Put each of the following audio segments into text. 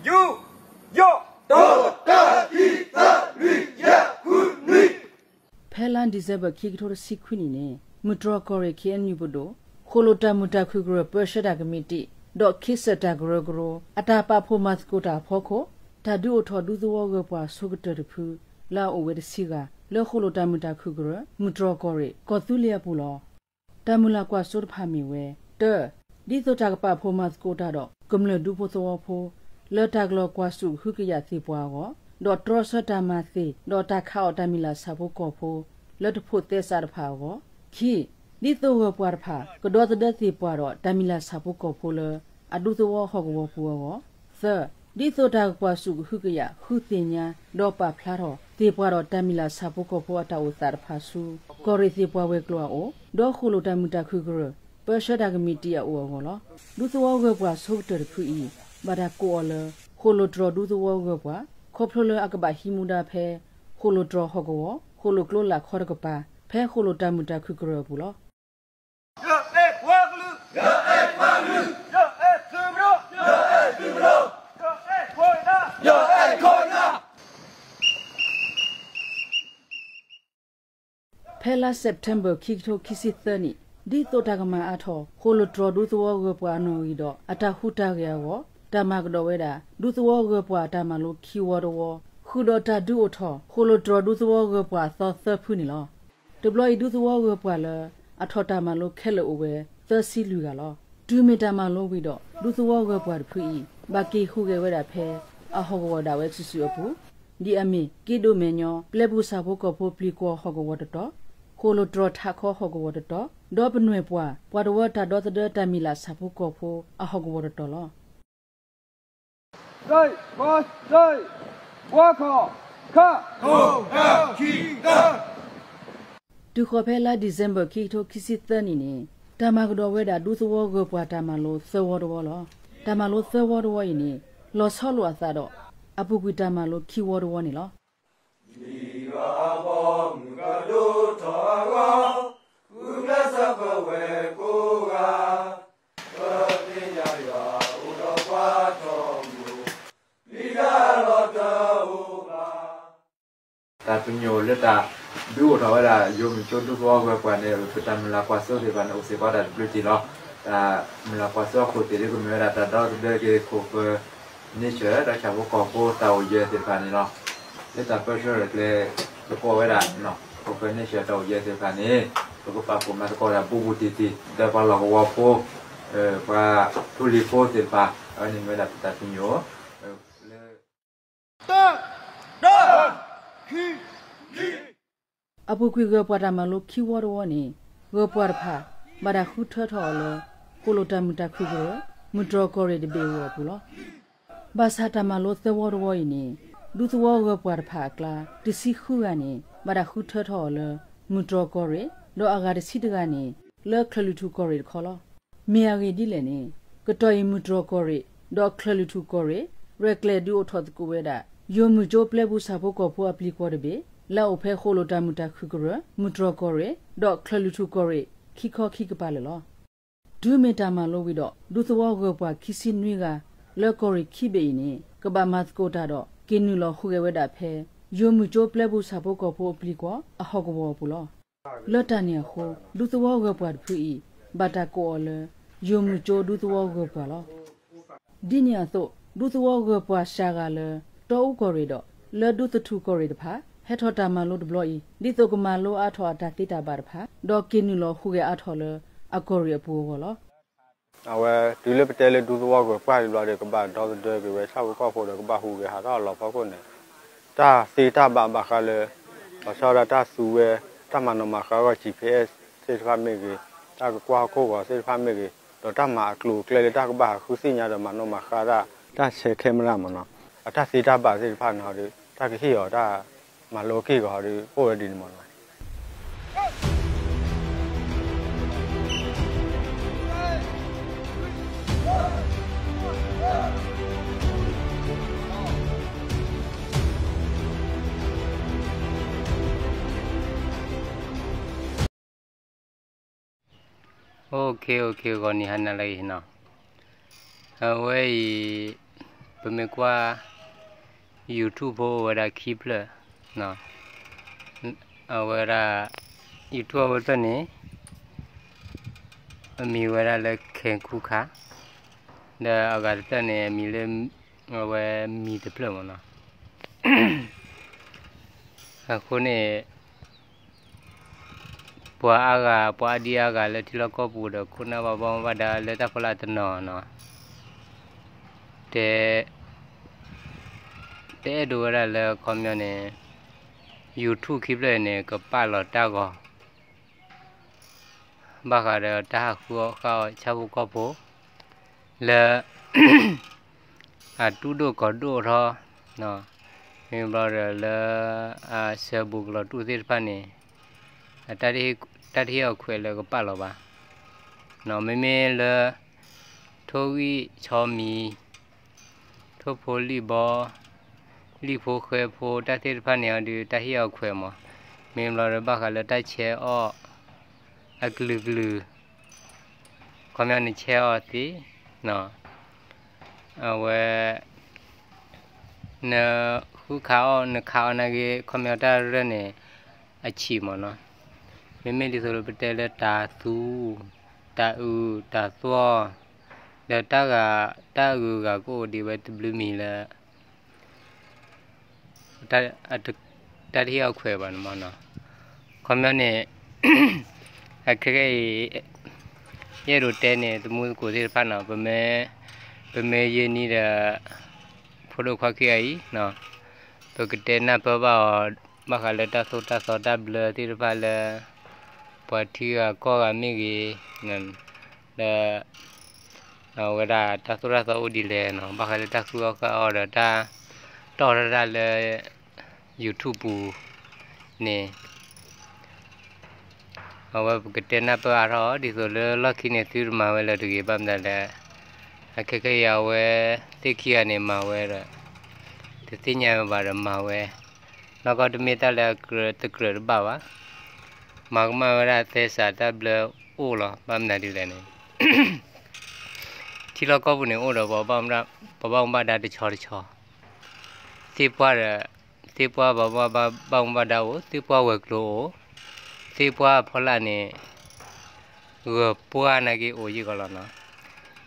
ယူး ယီၢ် တၢ တၢ ခံ သၢ လွံၢ် ယဲၢ် ဃု နွံ ဖဲလါဒံၣ်စဲဘၢၣ် ခံကထိတဆံခွံနံၣ်န့ၣ် မုၢ်တြီၢ်ကီၢ်ရ့ၣ် ခ့ၣ်အဲၣ်ယူၣ်ပဒိၣ်, ဃိၣ်လိာ်တၢ်မုာ်တၢ်ခုၣ်ကရၢၢ် ပၢဆှၢတၢ်ကမံးတံာ် ဒီးခ့စၢၣ်တၢ်ကရၢကရိ အတၢ်ပာ်ဖှိၣ်မၤသကိးတၢ်အဖီခိၣ် တၢ်ဒုးအိၣ်ထီၣ်ဒူသဝီဂၢၤပှၤအဆိကတၢၢ်တဖု လၢအအိၣ်ဝဲတဆံဂၤ လၢဃိၣ်လိာ်တၢ်မုာ်တၢ်ခုၣ်ကရၢၢ် မုၢ်တြီၢ်ကီၢ်ရ့ၣ် ကီၢ်သူလ့ၤအပူၤလီၤ. တၢ်မုၢ်လၢ်ကွၢ်စိတဖၣ်မ့ၢ်ဝဲ တၢ, ဒ်သိးတၢ်ကပာ်ဖှိၣ်မၤသကိးတၢ်ဒီး ကမျၢၢ်ဒူဖိသဝီဖိ လၢတၢ်ကလီၤကွၢ်ဆူၣ်ကဟုကယာ်သ့ၣ်ပှၤအဂီၢ်, ဒီးတြီဆၢတၢ်မၤသ့ၣ် ဒီးတၢ်ခးအီၣ်တၢ်မံၤလၢ်ဆၣ်ဖိကီၢ်ဖိ လၢတဖိးသဲစးတဖၣ်အဂီၢ်, ခံ, ဒ်သိးဂၢၤပှၤတဖၣ် ကဒီသဒၢသ့ၣ်ပှၤဒီးတၢ်မံၤလၢ်ဆၣ်ဖိကီၢ်ဖိလၢ အဒူသဝီဟီၣ်ကဝီၤပူၤအဂီၢ်, သၢ, ဒ်သိးတၢ်ကကွၢ်ဆူၣ်ကဟုကယာ် ဃုသ့ၣ်ညါ ဒီးပာ်ဖျါထီၣ် သ့ၣ်ပှၤဒီးတၢ်မံၤလၢ်ဆၣ်ဖိကီၢ်ဖိအတၢ်အိၣ်သးတဖၣ်ဆူ ကီၢ်ရ့ၣ်သ့ၣ်ပှၤဝဲၤကျိၤအအိၣ်, ဒီးဃိၣ်လိာ်တၢ်မုာ်တၢ်ခုၣ်ကရၢၢ် ပၢဆှၢတၢ်ကမံးတံာ်အအိၣ်အဂီၢ်လီၤ. ဒူသဝီဂၢၤပှၤအဆိကတၢၢ်တဖုအံၤ ဘၣ်တၢ်ကိးအီၤလၢ ဃိၣ်လိာ်တြီၢ်ဒူသဝီဂၢၤပှၤ ခီဖျိလၢအကဘၣ်ဟံးမူဒါဖဲ ဃိၣ်လိာ်တြီၢ်ဟီၣ်ကဝီၤ ဃိၣ်လိာ်ကျိလၢ်ခီတကပၤ ဖဲဃိၣ်လိာ်တၢ်မုာ်တၢ်ခုၣ်ကရၢၢ်အပူၤလီၤ. ဖဲလါစဲးပထ့ဘၢၣ် ခံကထိခံဆံသၢနံၣ် ဒ်သိးတၢ်ကမၤအါထီၣ် ဃိၣ်လိာ်တြီၢ်ဒူသဝီဂၢၤပှၤအနီၣ်ဂံၢ်ဒီး အတၢ်ဟူးတၢ်ဂဲၤအဂီၢ် တၢ်မၤကဒီးဝဲဒၣ် ဒူသဝီဂၢၤပှၤအတၢ်မၤလိခံဝီတဝီ ဃုာ်ဒီးတၢ်ဒုးအိၣ်ထီၣ် ဃိၣ်လိာ်တြီၢ်ဒူသဝီဂၢၤပှၤအသီသၢဖုန့ၣ်လီၤ. တဘျီအံၤ ဒူသဝီဂၢၤပှၤလၢ အထီၣ်တၢ်မၤလိခဲလၢာ်အိၣ်ဝဲ သၢဆံလွံၢ်ဂၤလီၤ. တုၤမ့ၢ်တၢ်မၤလိဝံၤဒီး ဒူသဝီဂၢၤပှၤတဖုအံၤ ဘၣ်က့ၤဟူးဂဲၤဝဲဒၣ်ဖဲ အဟီၣ်ကဝီၤဒၣ်ဝဲစုာ်စုာ်အပူၤ ဒ်အမ့ၢ် က့ဒိးမဲာ်ညီ ပျဲပူၤဆၣ်ဖိကီၢ်ဖိပျံၤကွီၤဟီၣ်ကဝီၤတတီၤ, ဃိၣ်လိာ်တြီၢ်ထးခီဟီၣ်ကဝီၤတတီၤ, ဒီးပနွဲၢ်ပှၢ် ပှၤတဝၢတၢ်ဒီသဒၢတၢ်မံၤလၢ်ဆၣ်ဖိကီၢ်ဖိအဟီၣ်ကဝီၤတတီၤလီၤ. တုၤဃီၤဖဲလါဒံၣ်စဲဘၢၣ် ခံကထိခံဆံသၢနံၣ်န့ၣ် တၢ်မၤကဒီးဝဲဒၣ် ဒူသဝီဂၢၤပှၤတၢ်မၤလိသၢဝီတဝီလီၤ. တၢ်မၤလိသၢဝီတဝီအံၤန့ၣ် လီၤဆီလိာ်အသးဒီး အပူၤကွံာ်တၢ်မၤလိခံဝီတဝီန့ၣ်လီၤ. တၢ်ပညိၣ်လၢတၢ်ဒုးအိၣ်ထီၣ်ဝဲဒၣ် ယိၤမုၢ်ကၠိဒူသဝီဂၢၤပှၤန့ၣ် ပတၢ်မုၢ်လၢ်ကွၢ်စိသ့ၣ်တဖၣ်န့ၣ် အိၣ်စ့ၢ်ကီးတၢ်တဘျုးတံၢ်လီၤ. တၢ်မုၢ်လၢ်ကွၢ်စိအခိၣ်သ့ၣ်ဒ်ကမ့ၢ်ဝဲဒၣ် တၢ်ဒီသဒၢက့ၤခိၣ်ဃၢၤ nature ဒီးဆၣ်ဖိကီၢ်ဖိတၢ်အိၣ်ယၢၤသ့ၣ်တဖၣ်န့ၣ်လီၤ. လၢတၢ်ပၢဆှၢကျဲ ပကိးဝဲဒၣ် ခိၣ်ဃၢၤ nature တၢ်အိၣ်ယၢၤသ့ၣ်တဖၣ်န့ၣ် ပကပာ်ဖှိၣ်မၤသကိးတၢ်ဘူးဘူးတံၢ်တံၢ် ဒီးပှၤလီၢ်ကဝီၤဖိ ပှၤထူလံၤဖိသ့ၣ်တဖၣ် အဝဲန့ၣ်မ့ၢ်ဝဲဒၣ်ပတၢ်ပညိၣ် လၢ အပူၤကွံာ်ဂၢၤပှၤတၢ်မၤလိခံဝီတဝီန့ၣ် ဂၢၤပှၤတဖၣ် ဘၣ်တၢ်ဃုထၢထီၣ်အီၤလၢ ဃိၣ်လိာ်တၢ်မုာ်တၢ်ခုၣ်ကရၢၢ် မုၢ်တြီၢ်ကီၢ်ရ့ၣ်တဘ့ၣ်အဂီၢ်အပူၤလီၤ. ဘၣ်ဆၣ်တၢ်မၤလိသၢဝီတဝီအံၤန့ၣ် ဒူသဝီဂၢၤပှၤတဖၣ်အကျါ တဆံဃုဂၤန့ၣ် ဘၣ်တၢ်ဃုထၢထီၣ်အီၤလၢ မုၢ်တြီၢ်ကီၢ်ရ့ၣ် ဒီးအဂၤတဆံတဂၤန့ၣ် လၢချၢၣ်လွံၢ်ထူၣ်ကီၢ်ရ့ၣ်တခီလီၤ. မ့ၢ်အဂ့ၢ်ဒ်လဲၣ်န့ၣ် ကတီၢ်အံၤမုၢ်တြီၢ်ကီၢ်ရ့ၣ် ဒီးချၢၣ်လွံၢ်ထူၣ်ကီၢ်ရ့ၣ် ရဲၣ်ကျဲၤဒုးအိၣ်ထီၣ်သကိးဝဲဒၣ် ယိၤမုၢ်ကၠိပျဲပူၤဆၣ်ဖိကီၢ်ဖိအပျံၤကွီၤတဘ့ၣ် လၢအအိၣ်ဖဲဃိၣ်လိာ်တၢ်မုာ်တၢ်ခုၣ်ကရၢၢ် မုၢ်တြီၢ်ကီၢ်ရ့ၣ် ဒီးချၢၣ်လွံၢ်ထူၣ်ကီၢ်ရ့ၣ် ခံခီခံကပၤလၢာ်လီၤ. တုၤမ့ၢ်တၢ်မၤလိဝံၤဒီး ဒူသဝီဂၢၤပှၤခံဆံနွံဂၤ လၢကီၢ်ရ့ၣ်ခံဘ့ၣ်အံၤန့ၣ် ကဘၣ်မၤသကိးတၢ်ဒီး က့ၤနုာ်လီၤဟူးဂဲၤဝဲဒၣ်ဖဲ ယိၤမုၢ်ကၠိပျဲပူၤဆၣ်ဖိကီၢ်ဖိအပျံၤကွီၤအဟီၣ်ကဝီၤအပူၤလီၤ. လၢတၢ်န့ၣ်အဃိ ဒူသဝီဂၢၤပှၤတဖုအံၤ ဘၣ်တၢ်ကိးအီၤလၢ ယိၤမုၢ်ကၠိဒူသဝီဂၢၤပှၤလီၤ. ဒ်န့ၣ်အသိး ဒူသဝီဂၢၤပှၤစှၤဂၤလၢ တီအူကီၢ်ရ့ၣ်ဒီး လၢဒူသထူၣ်ကီၢ်ရ့ၣ်တဖၣ် ဟဲထီၣ်တၢ်မၤလိတဘျီအံၤ ဒ်သိးကမၤလိအါထီၣ်အတၢ်သ့တၢ်ဘၣ်တဖၣ် ဒီးက့ၤနုာ်လီၤဟူးဂဲၤအါထီၣ်လၢ အကီၢ်ရ့ၣ်အပူၤအဂီၢ်လီၤ. အဝဲတုၤလၢပတဲလၢဒူသဝီဂၢၤပှၤတဘျီဒီး ကဘၣ်ဒီသဒၢက့ၤဝဲဆၣ်ဖိကီၢ်ဖိဒီး ကဘၣ်ဟူးဂဲၤဟးထီၣ်အလီၢ်ဖီခိၣ်န့ၣ် တၢ်သ့တၢ်ဘၣ်ဘၣ်ဃးလၢ လီၤဆီဒၣ်တၢ်သူဝဲ တၢ်မၤနီၣ်မၤဃါအဂီၢ် GPS သ့ၣ်တဖၣ်မ့ၢ်ဂ့ၤ, တၢ်ကကွၢ်ဟီၣ်ခိၣ်ဂီၤသ့ၣ်တဖၣ်မ့ၢ်ဂ့ၤ, ဒီးတၢ်မၤအကျိၤအကျဲလၢတၢ်ကဘၣ်ဟးဃုသ့ၣ်ညါဒီးမၤနီၣ်မၤဃါတၢ်, တၢ်ဆဲး camera မ့ၢ်နီၤ, အတၢ်သ့တၢ်ဘၣ်သ့ၣ်တဖၣ်န့ၣ်ဒီး တၢ်ကဟ့ၣ်အီၤတၢ်မၤလိက့ၢ်ဂီၤဒီး အိၣ်ဝဲဒ်န့ၣ်မ့ၢ်နီၤ. ဂီၤနံၤဟါနၤလၢအဂ့ၤနီၤ, အဝဲအံၤ ပမ့ၢ်ကွၢ် YouTube ဖိအိၣ်ဝဲဒၣ်ခံဖျၢၣ်, အဝဲဒၣ် YouTube အဝဲတဖျၢၣ်န့ၣ် အမံၤဝဲဒၣ်လၢ ခဲၣ်ခူခါ, ဒီးအဂၤတဖျၢၣ်န့ၣ် အမံၤလၢ အဝဲမံၤတဖျၢၣ်မ့ၢ်နီၤ. အဃိန့ၣ် ပှၤအါဂၤ ပှၤအါဒံအါဂၤလၢထံလီၢ်ကီၢ်ပူၤဒီး ခိၣ်နၢ်ပှၤဘၣ်မူဘၣ်ဒါလၢတၢ်ဖီလာ်တနီၤနီၤ, တဲ တအဲၣ်ဒိးဝဲဒၣ်လၢခီပညီန့ၣ် YouTube ခံဖျၢၣ်အံၤန့ၣ် ကပာ်လီၤတၢ်ဂီၤ ဘၣ်ဃးဒီးတၢ်ဟးဃုအီၣ်ဃုအီဆၣ်ဖိကီၢ်ဖိ လၢ အတူၢ်ဒိၣ်ကီၤဒိၣ်ထီၣ်, မ့ၢ်ဘျီဒီးလၢ အစၢၤဘူးကလီၤတူၢ်သ့ၣ်တဖၣ်န့ၣ် တၢ်တဟ့ၣ်အီၤခွဲးလၢကပာ်လီၤဘၣ်. မ့မ့ၢ်လၢ ထိၣ်ဂံၢ်ဆီမံၤ ထိၣ်ဖိလံၣ်ဘီ လံၣ်ဖိဃဲဖိတၢ်သ့ၣ်တဖၣ်န့ၣ်အီၤဒုး တၢ်ဟ့ၣ်အီၤခွဲးမး, မ့ၢ်ဘျီဒီးဘၣ်ဃးလၢတၢ်ဆဲးအီၣ် အကလုာ်ကလုာ်, ခီပညီနဆဲးအီၣ်သ့, အဝဲ နဃုခးအီၣ် နခးအီၣ်နာ်က့ ခီပညီတၢ်ရဲၣ်န့ၣ် အဆံးမးနီၤ. မ့မ့ၢ်ဒ်သိးလၢပတဲလၢတၤသူ, တၤအုး, တၤသွီၣ်, ဒီးတၢ်ဂၤ တၢ်အဂုၤအဂၤကအိၣ်ဒံးဝဲတဘျုးမံၤလၢ တၢ်တဟ့ၣ်အီၤခွဲးဘၣ်န့ၣ်မးနီၤ. ခီပညီန့ၣ် အခဲခဲအံၤ ယအဲၣ်ဒိးတဲန့ၣ် သမူသကိးသ့ၣ်တဖၣ်နီၤ, ပမ့ၢ် ပမ့ၢ်ယဲၢ်နံၣ်ဒီး ဖိဒိၣ်ခွါခံဂၤအံၤ ပကတဲနၢ်ပၢၢ်ဘၣ်အီၤ ဘၣ်ဃးလၢတၢ်သိၣ်တၢ်သီတၢ်ဘျၢသ့ၣ်တဖၣ်လၢ ပှၤထံဂၤကီၢ်ဂၤမ့ၢ်ဂ့ၤ, ဒီး အဝဲဒၣ်တၢ်သိၣ်တၢ်သီအိၣ်ဒ်လဲၣ်နီၤ, ဘၣ်ဃးလၢတၢ်ဃုအီၣ်ဃုအီဒီးတၢ်တီၢ်ထီၣ်တၢ်လၢ YouTube ပူၤန့ၣ် အဝဲပကတဲနၢ်ပၢၢ်အါထီၣ် ဒ်သိးလၢလီၢ်ခံန့ၣ် သုတမၤဝဲလၢၤတဂ့ၤ ဘၣ်မနုၤလဲၣ်, အခဲခဲအံၤအဝဲသ့ၣ်ခံဂၤန့ၣ်မၤဝဲဒီး တသ့ၣ်ညါဝဲဘၣ်ဒီးမၤဝဲ, နီၢ်ကီၢ်တမ့ၢ်တၢ်လၢအကြၢးတကြၢးတဘၣ်ဘၣ်, မၤကမၣ်ဝဲဒၣ်သဲစးတၢ်ဘျၢအိၣ်လီၤ, ဘၣ်မနုၤဒ်လဲၣ်န့ၣ် ထံလီၢ်ကီၢ်ပူၤန့ၣ်အိၣ်ဒီး ပှၤဘၣ်မူဘၣ်ဒါတဆီတဆီ, သ့ၣ်ပှၢ်ဒီး သ့ၣ်ပှၢ်ပှၤဘၣ်မူဘၣ်ဒါအိၣ်, သ့ၣ်ပှၢ်ဝဲၤကျိၤအိၣ်, သ့ၣ်ပှၢ်ဖီလာ်န့ၣ် ဂၢၤပှၢ်နာ်က့အိၣ်ယံာ်ကီးလီၤနီၤ,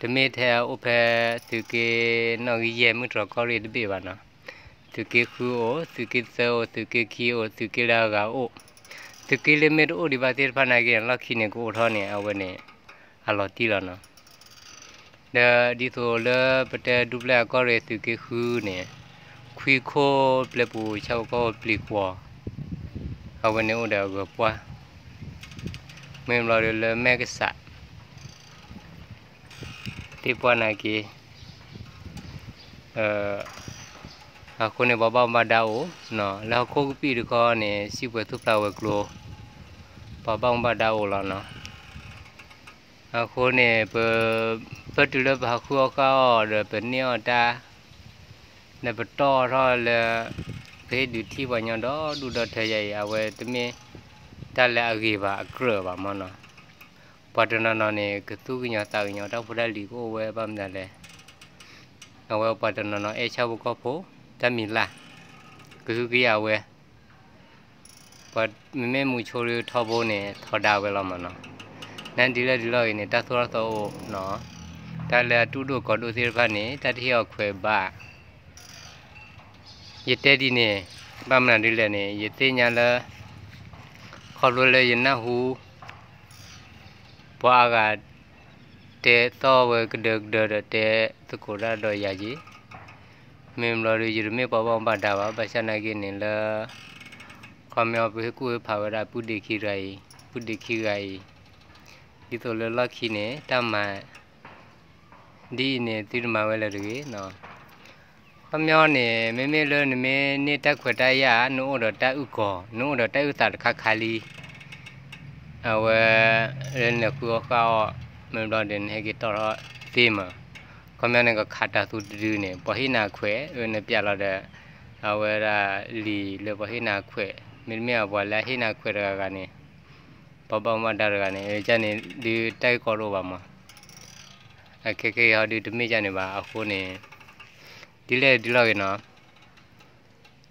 တမ့ၢ်ထဲအိၣ်ဖဲသုးက့နီၣ်ဂံၢ်ယဲၢ်မုၢ်တြီၢ်ကီၢ်ရ့ၣ်တဘ့ၣ်ဘၣ်နီၤ, သုးက့ဃုအိၣ်, သုးက့သၢအိၣ်, သုးက့ခံအိၣ်, သုးက့လၢအဂၤအိၣ်, သုးက့လၢမ့ၢ်တအိၣ်ဒံးဘၣ်သ့ၣ်တဖၣ်နာ်က့ လီၢ်ခံန့ၣ်ကအိၣ်ထီၣ်န့ၣ် အဝဲန့ၣ် အလီၤတံၢ်လီၤနီၤ. ဒီးဒ်သိးလၢပတဲဒူပျဲၢ်အကီၢ်ရ့ၣ်သုးက့ဃုန့ၣ်, ခွံခိၣ်ပျဲပူၤဆၣ်ဖိကီၢ်ဖိပျံၤကွီၤ, အဝဲန့ၣ်အိၣ်ဒီးအဂၢၤပှၢ်, မ့ၢ်ဘျီဒီးလၢမဲၢ်ကစး သ့ၣ်ပှၢ်နာ်က့ အဃိန့ၣ် ပှၤဘၣ်မူဘၣ်ဒါအိၣ်, လၢဟီၣ်ခိၣ်ကပံာ်တခီန့ၣ် စံၣ်ပှဲၤသူၣ်ဖျးဝဲၤကျိၤ, ပှၤဘၣ်မူဘၣ်ဒါအိၣ်လီၤနီၤ. အဃိန့ၣ် ပ ပတုၤလၢပဟးဃုအီၣ်ဃုအီဒီးပန့ၢ်အီၣ်တၢ်, ဒီးပတီၢ်ထီၣ်လၢ ပဟ့ၣ်ဒုးထံၣ်ပှၤညီဒီဒူၣ်ဒီထၢယၤအံၤ အဝဲတမ့ၢ်တၢ်လၢအဂ့ၤဘၣ်အကြၢးဘၣ်မ့ၢ်နီၤ. ပှၤတနီၤနီၤန့ၣ် ကသူၣ်ကညီၤသးကညီၤတၢ်ဖိတၢ်လံၤကအိၣ်ဝဲဘၣ်မနုၤလဲၣ်. အဝဲပှၤတနီၤနီၤအဲၣ်ဆၣ်ဖိကီၢ်ဖိ တၢ်မံၤလၢ် ကဟုကယာ်ဝဲ ပှၤမ့မ့ၢ်မူဆိလၢထီဘိန့ၣ် ထီဒါဝဲလီၤမ့ၢ်နီၤ. နဒ်လဲၣ်ဒ်လဲၣ်ဂ့ၤန့ၣ် တၢ်သိၣ်တၢ်သီအိၣ်နီၤ. တၢ်လၢအတူၢ်ဒိၣ်ကီၤဒိၣ်သ့ၣ်တဖၣ်န့ၣ် တၢ်တဟ့ၣ်အီၤခွဲးဘၣ်. ယတဲဒ်န့ၣ် ဘၣ်မနုၤဒ်လဲၣ်န့ၣ် ယသ့ၣ်ညါလၢ ခီဖျိလၢယနၢ်ဟူ ပှၤအါဂၤ တဲသီၣ်ဝဲကဒၢကဒၢဒီးတဲသကိးတၢ်ဒီးယၤက့ၤ, မ့ၢ်ဘျီဒီး ယတမ့ၢ်ပှၤဘၣ်မူဘၣ်ဒါဘၣ်. ဘၣ်ဆၣ်နာ်က့န့ၣ်လၢ ခီပညီပဟ့ၣ်ကူၣ်ဟ့ၣ်ဖးဝဲဒၣ်ပုၢ်ဒ့ခံဂၤအံၤ, ပုၢ်ဒ့ခံဂၤအံၤ, ဒ်သိးလၢလီၢ်ခံန့ၣ် တၢ်မၤ ဒ်အံၤန့ၣ် သုတမၤဝဲလၢၤတဂ့ၤနီၤ. ခီပညီန့ၣ် မ့မ့ၢ်လၢနမ့ၢ်န့ၢ်တၢ်ခွဲးတၢ်ယာ် နအိၣ်ဒီးတၢ်အုၣ်ကီၤ နအိၣ်ဒီးတၢ်အုၣ်သးတခါခါလံ အဝဲ လၢနလဲၤဃုအီၣ်ဃုအီ မ့ၢ်ဘျီဒီး နဟဲက့ၤတီၢ်ထီၣ်သ့မး. ခီပညီန့ၣ် ကခးတၤသူတဒုန့ၣ် ပှၤဟ့ၣ်နၤခွဲး အၢ နပျဲလီၤဒီး အဝဲဒၣ်လံာ်လၢပှၤဟ့ၣ်နၤခွဲး မ့တမ့ၢ်အပှၤလၢအဟ့ၣ်နၤခွဲးတဂၤဂၤန့ၣ် ပှၤဘၣ်မူဘၣ်ဒါတဂၤန့ၣ် အကန့ၣ် ဒုးတၢ်ဂ့ၢ်ကီတအိၣ်ဘၣ်မး. အခဲခဲအံၤဟီဒုးတမ့ၢ်ကန့ၣ်ဘၣ်. အဃိန့ၣ် ဒ်လဲၣ်ဒ်လဲၣ်ဂ့ၤနီၤ,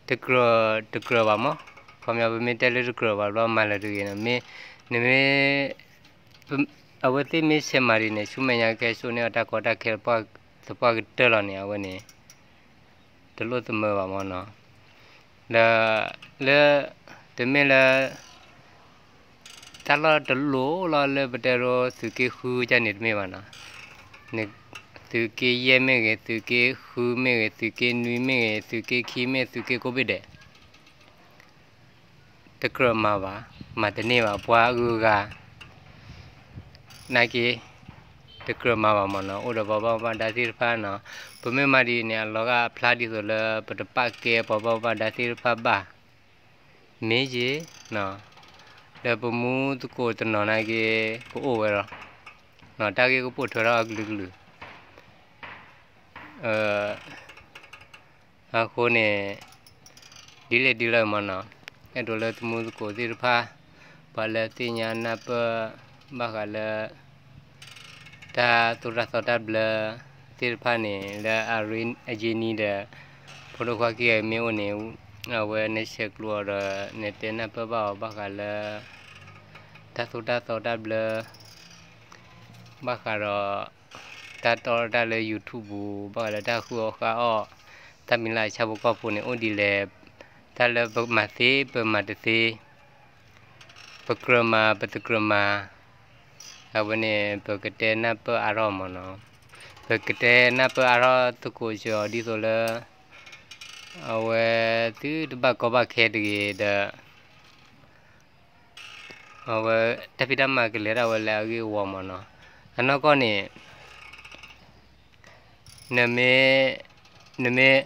တကြၢးတကြၢးဘၣ်မး, ခီပညီပမ့ၢ်တဲလၢတကြၢးဘၣ်ဘျီမၤလၢၤတဂ့ၤနီၤ, မ့ၢ်, နမ့ၢ်, အဝဲသ့ၣ်မ့ၢ်ဆဲးမၤဒ်န့ၣ် ဆူမဲာ်ညါကဟဲစိာ်န့ၢ်အီၤတၢ်ကီတၢ်ခဲသပှၢ်ကတၢၢ်လီၤန့ၣ် အဝဲန့ၣ် တလိၣ်သမၢဘၣ်မးနီၤ, ဒီး, လၢ, တမ့ၢ်လၢ တၢ်လီၢ်တလိၣ်လီၤလၢပတဲဒိသုးက့ဃုကန့ၣ်တမ့ၢ်ဘၣ်နီၤ, သုးက့ယဲၢ်မ့ၢ်ဂ့ၤ, သုးက့ဃုမ့ၢ်ဂ့ၤ, သုးက့နွံမ့ၢ်ဂ့ၤ, သုးက့ခံမ့ၢ်, သုးက့ကိးဘ့ၣ်ဒဲး တကြၢးမၤဘၣ်, မၤတန့ၢ်ဘၣ်, ပှၤအဂုၤအဂၤ နာ်က့, တကြၢးမၤဘၣ်မးနီၤ, အိၣ်ဒီးပှၤဘၣ်မူဘၣ်ဒါသ့ၣ်တဖၣ်နီၤ, ပမ့ၢ်မၤဒ်အံၤန့ၣ် အလီၤဂာ်အဖျါဒ်သိးလၢ ပတပာ်ကဲပှၤဘၣ်မူဘၣ်ဒါသ့ၣ်တဖၣ်ဘၣ်, မ့ၢ်ယ့ၢ်, ဒီးပမူသကိးတနီၤနာ်က့ ကအိၣ်ဝဲလီၤ, တၢ်ဂ့ၢ်ကပိာ်ထွဲထီၣ်အကလုာ်ကလုာ် အဃိန့ၣ်, ဒ်လဲၣ်ဒ်လဲၣ်မးနီၤ, အဲၣ်ဒိးလၢသမူသကိးသ့ၣ်တဖၣ်, ပှၤလၢသ့ၣ်ညါနၢ်ပၢၢ်, ဘၣ်ဃးလၢ တၢ်သိၣ်တၢ်သီတၢ်ဘျၢသ့ၣ်တဖၣ်န့ၣ် လၢအရ့အယ့ၢ်နံၤဒီး, ဖိဒိၣ်ခွါခံဂၤမ့ၢ်အိၣ်န့ၣ်, အဝဲနဆဲးကျိးအီၤဒီး နတဲနၢ်ပၢၢ်ဘၣ်အီၤဘၣ်ဃးလၢ တၢ်သိၣ်တၢ်သီတၢ်ဘျၢ ဘၣ်ဃးဒီး တၢ်တီတၢ်လၢ YouTube ပူၤ, ဘၣ်ဃးလၢတၢ်ဃုအီၣ်ဃုအီၣ်, တၢ်မံၤလၢ်ဆၣ်ဖိကီၢ်ဖိန့ၣ် အိၣ်ဒ်လဲၣ်, တၢ်လၢပမၤသ့ပမၤတသ့, ပကြၢးမၤပတကြၢးမၤ, အဝဲန့ၣ် ပကတဲနၢ်ပၢၢ်အါထီၣ်မးနီၤ, ပကတဲနၢ်ပၢၢ်အါထီၣ်သကိးစၢၤအီၤဒ်သိးလၢ အဝဲသုတဘၣ်ကီဘၣ်ခဲတဂ့ၤဒီး အဝဲတၢ်ဖံးတၢ်မၤကလဲၤတၢ်ဝဲလၢအဂ့ၢ်အဝီမးနီၤ, အနီၢ်ကီၢ်န့ၣ် နမ့ၢ်, နမ့ၢ်,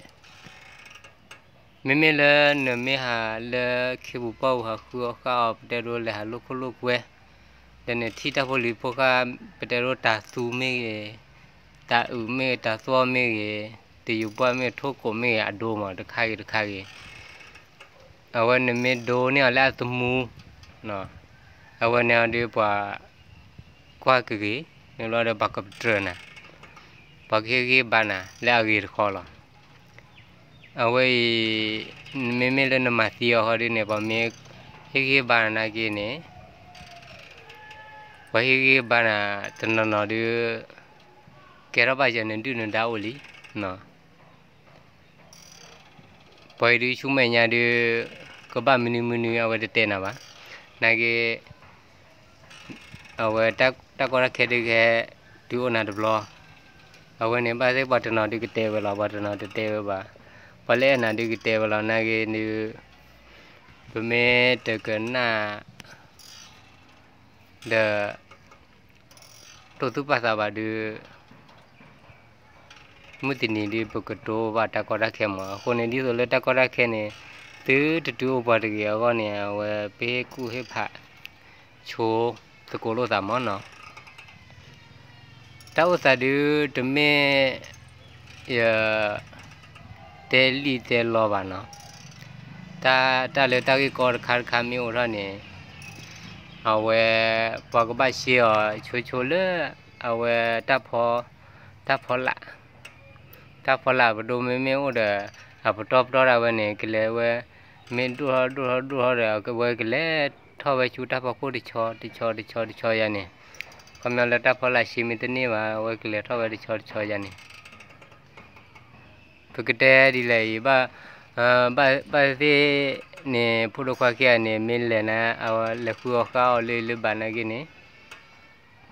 မ့မ့ၢ်လၢနမ့ၢ်ဟးလၢခ့ပူၤပီၢ်ပူၤဟးဃုအီၣ်ဃုအီၣ် ပတဲဒိလဲၤဟးလိာ်ခိၣ်လိာ်ကွဲ, ဒီးနထံၣ်တၢ်ဖိလံၤဖိဃၢ် ပတဲဒိတၤသူမ့ၢ်ဂ့ၤ, တၤအုးမ့ၢ်ဂ့ၤ, တၤသွီၣ်မ့ၢ်ဂ့ၤ, တယူၤပှၢ်မ့ၢ်ဂ့ၤ, ထိၣ်ကိးမ့ၢ်ဂ့ၤ, အဒိမး တခါဂ့ၤတခါဂ့ၤ အဝဲနမ့ၢ်ဒိန့ၢ်အီၤလၢအသမူ, အဝဲန့ၣ်အီၤဒီးပှၤကွၢ်ကဂ့ၤ, မ့ၢ်လီၤဒီးပှၤကပတြၢၤနၤ, ပှၤကဟ့ၣ်ဂံၢ်ဘါနၤလၢအဂ့ၤတခီလီၤ. အဝဲအံၤ, မ့မ့ၢ်လၢနမၤသံအီၤဃီဒ်န့ၣ် ပှၤမ့ၢ်ဟ့ၣ်ဂံၢ်ဘါနၤနာ်က့န့ၣ်, ပှၤဟ့ၣ်ဂံၢ်ဘါနၤတနီၤနီၤဒီး, ကဲထီၣ်ဘၣ်ယၤနဒုၣ်နဒါအိၣ်လံ ပှၤအံၤဒုးဆူမဲာ်ညါဒုး, ကဘၣ်မနုၤမနုၤအဝဲတတဲနၤဘၣ်. နာ်က့, အဝဲတၢ်ကီတၢ်ခဲဒုးကဟဲတုၤအိၣ်နၤတဘျီ, အဝဲန့ၣ်ဘၣ်သ့ၣ်ပှၤတနီၤဒုးကတဲဝဲလီၤ, ပှၤတနီၤတတဲဝဲဘၣ်, ပှၤလၢအဲၣ်နၤဒုးကတဲဝဲလီၤ. နာ်က့ဒုး, ပမ့ၢ်တကနၣ် ဒီး တိၢ်သူၣ်ပာ်သးဘၣ်ဒုး, မုၢ်တနံၤဒုး ပကတိၤဘၣ်တၢ်ကီတၢ်ခဲမး. အဃိန့ၣ် ဒ်သိးလၢတၢ်ကီတၢ်ခဲန့ၣ်, သုတတုၤအိၣ်ပှၤတဂ့ၤအဂီၢ်န့ၣ် အဝဲပဟ့ၣ်ကူၣ်ဟ့ၣ်ဖးဆိသကိးလိာ်သးမးနီၤ. တၢ်အိၣ်သးဒုးတမ့ၢ်ယ တဲလံာ်တဲလီဘၣ်နီၤ. တၢ်, တၢ်လၢတၢ်ဂ့ၢ်ကီတခါတခါမ့ၢ်အိၣ်ထီၣ်န့ၣ်, အဝဲ, ပှၤကဘၣ်ရှဲအီၤဆိဆိလၢ, အဝဲ, တၢ်ဖီလာ်, တၢ်ဖီလာ်ပဒိမ့မ့ၢ်အိၣ်ဒီး, အပတီၢ်ပတီၢ်ဒၣ်ဝဲန့ၣ် ကလဲၤဝဲ, မ့ၢ်ဒိၣ်ထီၣ်ဒိၣ်ထီၣ်ဒိၣ်ထီၣ်ဒီး အဝဲကလဲၤထီၣ်ဝဲဆူတၢ်ဖီခိၣ်တဆီတဆီတဆီတဆီယၤန့ၣ်, ခီပညီလၢတၢ်ဖီလာ်ရှဲမ့ၢ်တန့ၢ်ဘၣ် အဝဲကလဲၤထီၣ်ဝဲတဆီတဆီယၤန့ၣ် ပကတဲဒ်လဲၣ်အံၤ, ဘၣ်သ့ၣ်န့ၣ် ဖိဒိၣ်ခွါခံဂၤန့ၣ် မ့ၢ်လဲၤနၤ, အဝဲလဲၤဃုအီၣ်ဃုအီၣ်လၢလၢဘၣ်နာ်က့န့ၣ်,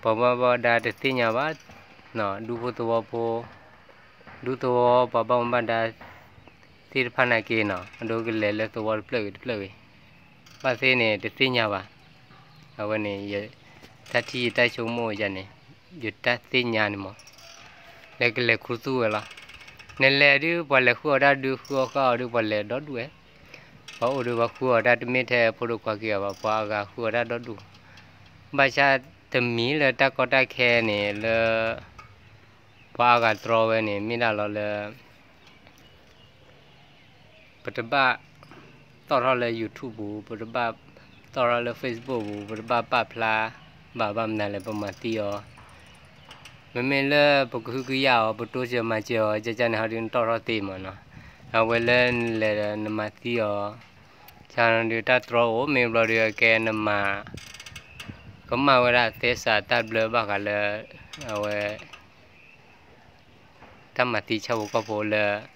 ပှၤဘၣ်မူဘၣ်ဒါတသ့ၣ်ညါဘၣ်, ဒူဖိသဝီဖိ, ဒူသဝီပှၤဘၣ်မူဘၣ်ဒါသ့ၣ်တဖၣ်နာ်က့နီၤ, အဒိကလဲၤလၢသဝီတဖျၢၣ်ဂ့ၤတဖျၢၣ်ဂ့ၤ, ဘၣ်သ့ၣ်န့ၣ်တသ့ၣ်ညါဘၣ်. အဝဲန့ၣ်, တၢ်ထံၣ်ယတၢ်ဆိကမိၣ်ယၤန့ၣ်, ယတၢ်သ့ၣ်ညါန့ၣ်မး, လဲၤကလဲၤခူသူၣ်ဝဲလီၤ. နလဲၤဒုး ပှၤလဲၤဃုအီၣ်တၢ်ဒုး ဃုအီၣ်ဃုအီၣ်ဒုး ပှၤလဲၤဒီဒူၣ်ဝဲ, ပှၤအိၣ်ဒုးပှၤဃုအီၣ်တၢ်တမ့ၢ်ထဲဖိဒိၣ်ခွါခံဂၤဘၣ်, ပှၤအဂၤဃုအီၣ်တၢ်ဒီဒူၣ်, ဘၣ်ဆၣ်တမံၤလၢတၢ်ကီတၢ်ခဲန့ၣ်လၢ ပှၤအါဂၤတြီဝဲန့ၣ် မ့ၢ်ဒၣ်လီၤလၢ ပတဘၣ်သီၣ်ထီၣ်လၢ YouTube ပူၤ, ပတဘၣ်သီၣ်ထီၣ်လၢ Facebook ပူၤ, ပတဘၣ်ပာ်ဖျါဘၣ်ဘၣ်မနုၤလဲၣ် ပမၤသံအီၤ မ့မ့ၢ်လၢပကဟုကယာ်အီၤ ပတိစၢၤမၤစၢၤအီၤ ကကန့ၣ်ဟီဒုးနတီၢ်ထီၣ်သ့မ့ၢ်နီၤ, အဝဲလၢနလဲၤဒီးနမၤသံအီၤ, ဆၣ်ဒုးတၢ်တြီအိၣ်မ့ၢ်ဘျီဒုးကဲနမၤ ကမၣ်ဝဲဒၣ်သဲစးတၢ်ဘျၢဘၣ်ဃးလၢ အဝဲ တၢ်မၤသံဆၣ်ဖိကီၢ်ဖိလၢ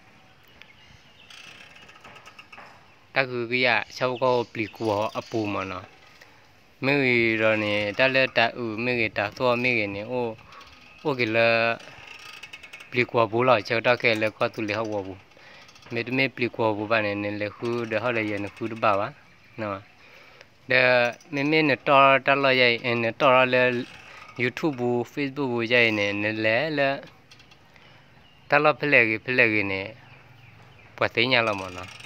တၢ်ကဟုကယာ်ဆၣ်ဖိကီၢ်ဖိပျံၤကွီၤအပူၤမ့ၢ်နီၤ. မ့ၢ်ဂ့ၤဒီးန့ၣ် တၢ်လၢတၤအုးမ့ၢ်ဂ့ၤ တၤသွီၣ်မ့ၢ်ဂ့ၤန့ၣ် အိၣ်က့ၤလၢ ပျံၤကွီၤပူၤလီၤ. ဆၢကတီၢ်ခဲအံၤလၢကီၢ်သူလ့ၤဟီၣ်ကဝီၤပူၤ, မ့တမ့ၢ်ပျံၤကွီၤပူၤဘၣ်န့ၣ် နလဲၤဃုဒီးဟီၣ်ဒီးယဲၢ်နဃုတဘၣ်ဘၣ်. ဒီးမ့မ့ၢ်နတီၢ်တၢ်လီၢ်ယဲအံၤ နတီၢ်ထီၣ်လၢ YouTube ပူၤ Facebook ပူၤယဲအံၤန့ၣ် နလဲၤလၢ တၢ်လီၢ်ဖဲလဲၣ်ဂ့ၤဖဲလဲၣ်ဂ့ၤန့ၣ် ပှၤသ့ၣ်ညါလီၤမ့ၢ်နီၤ.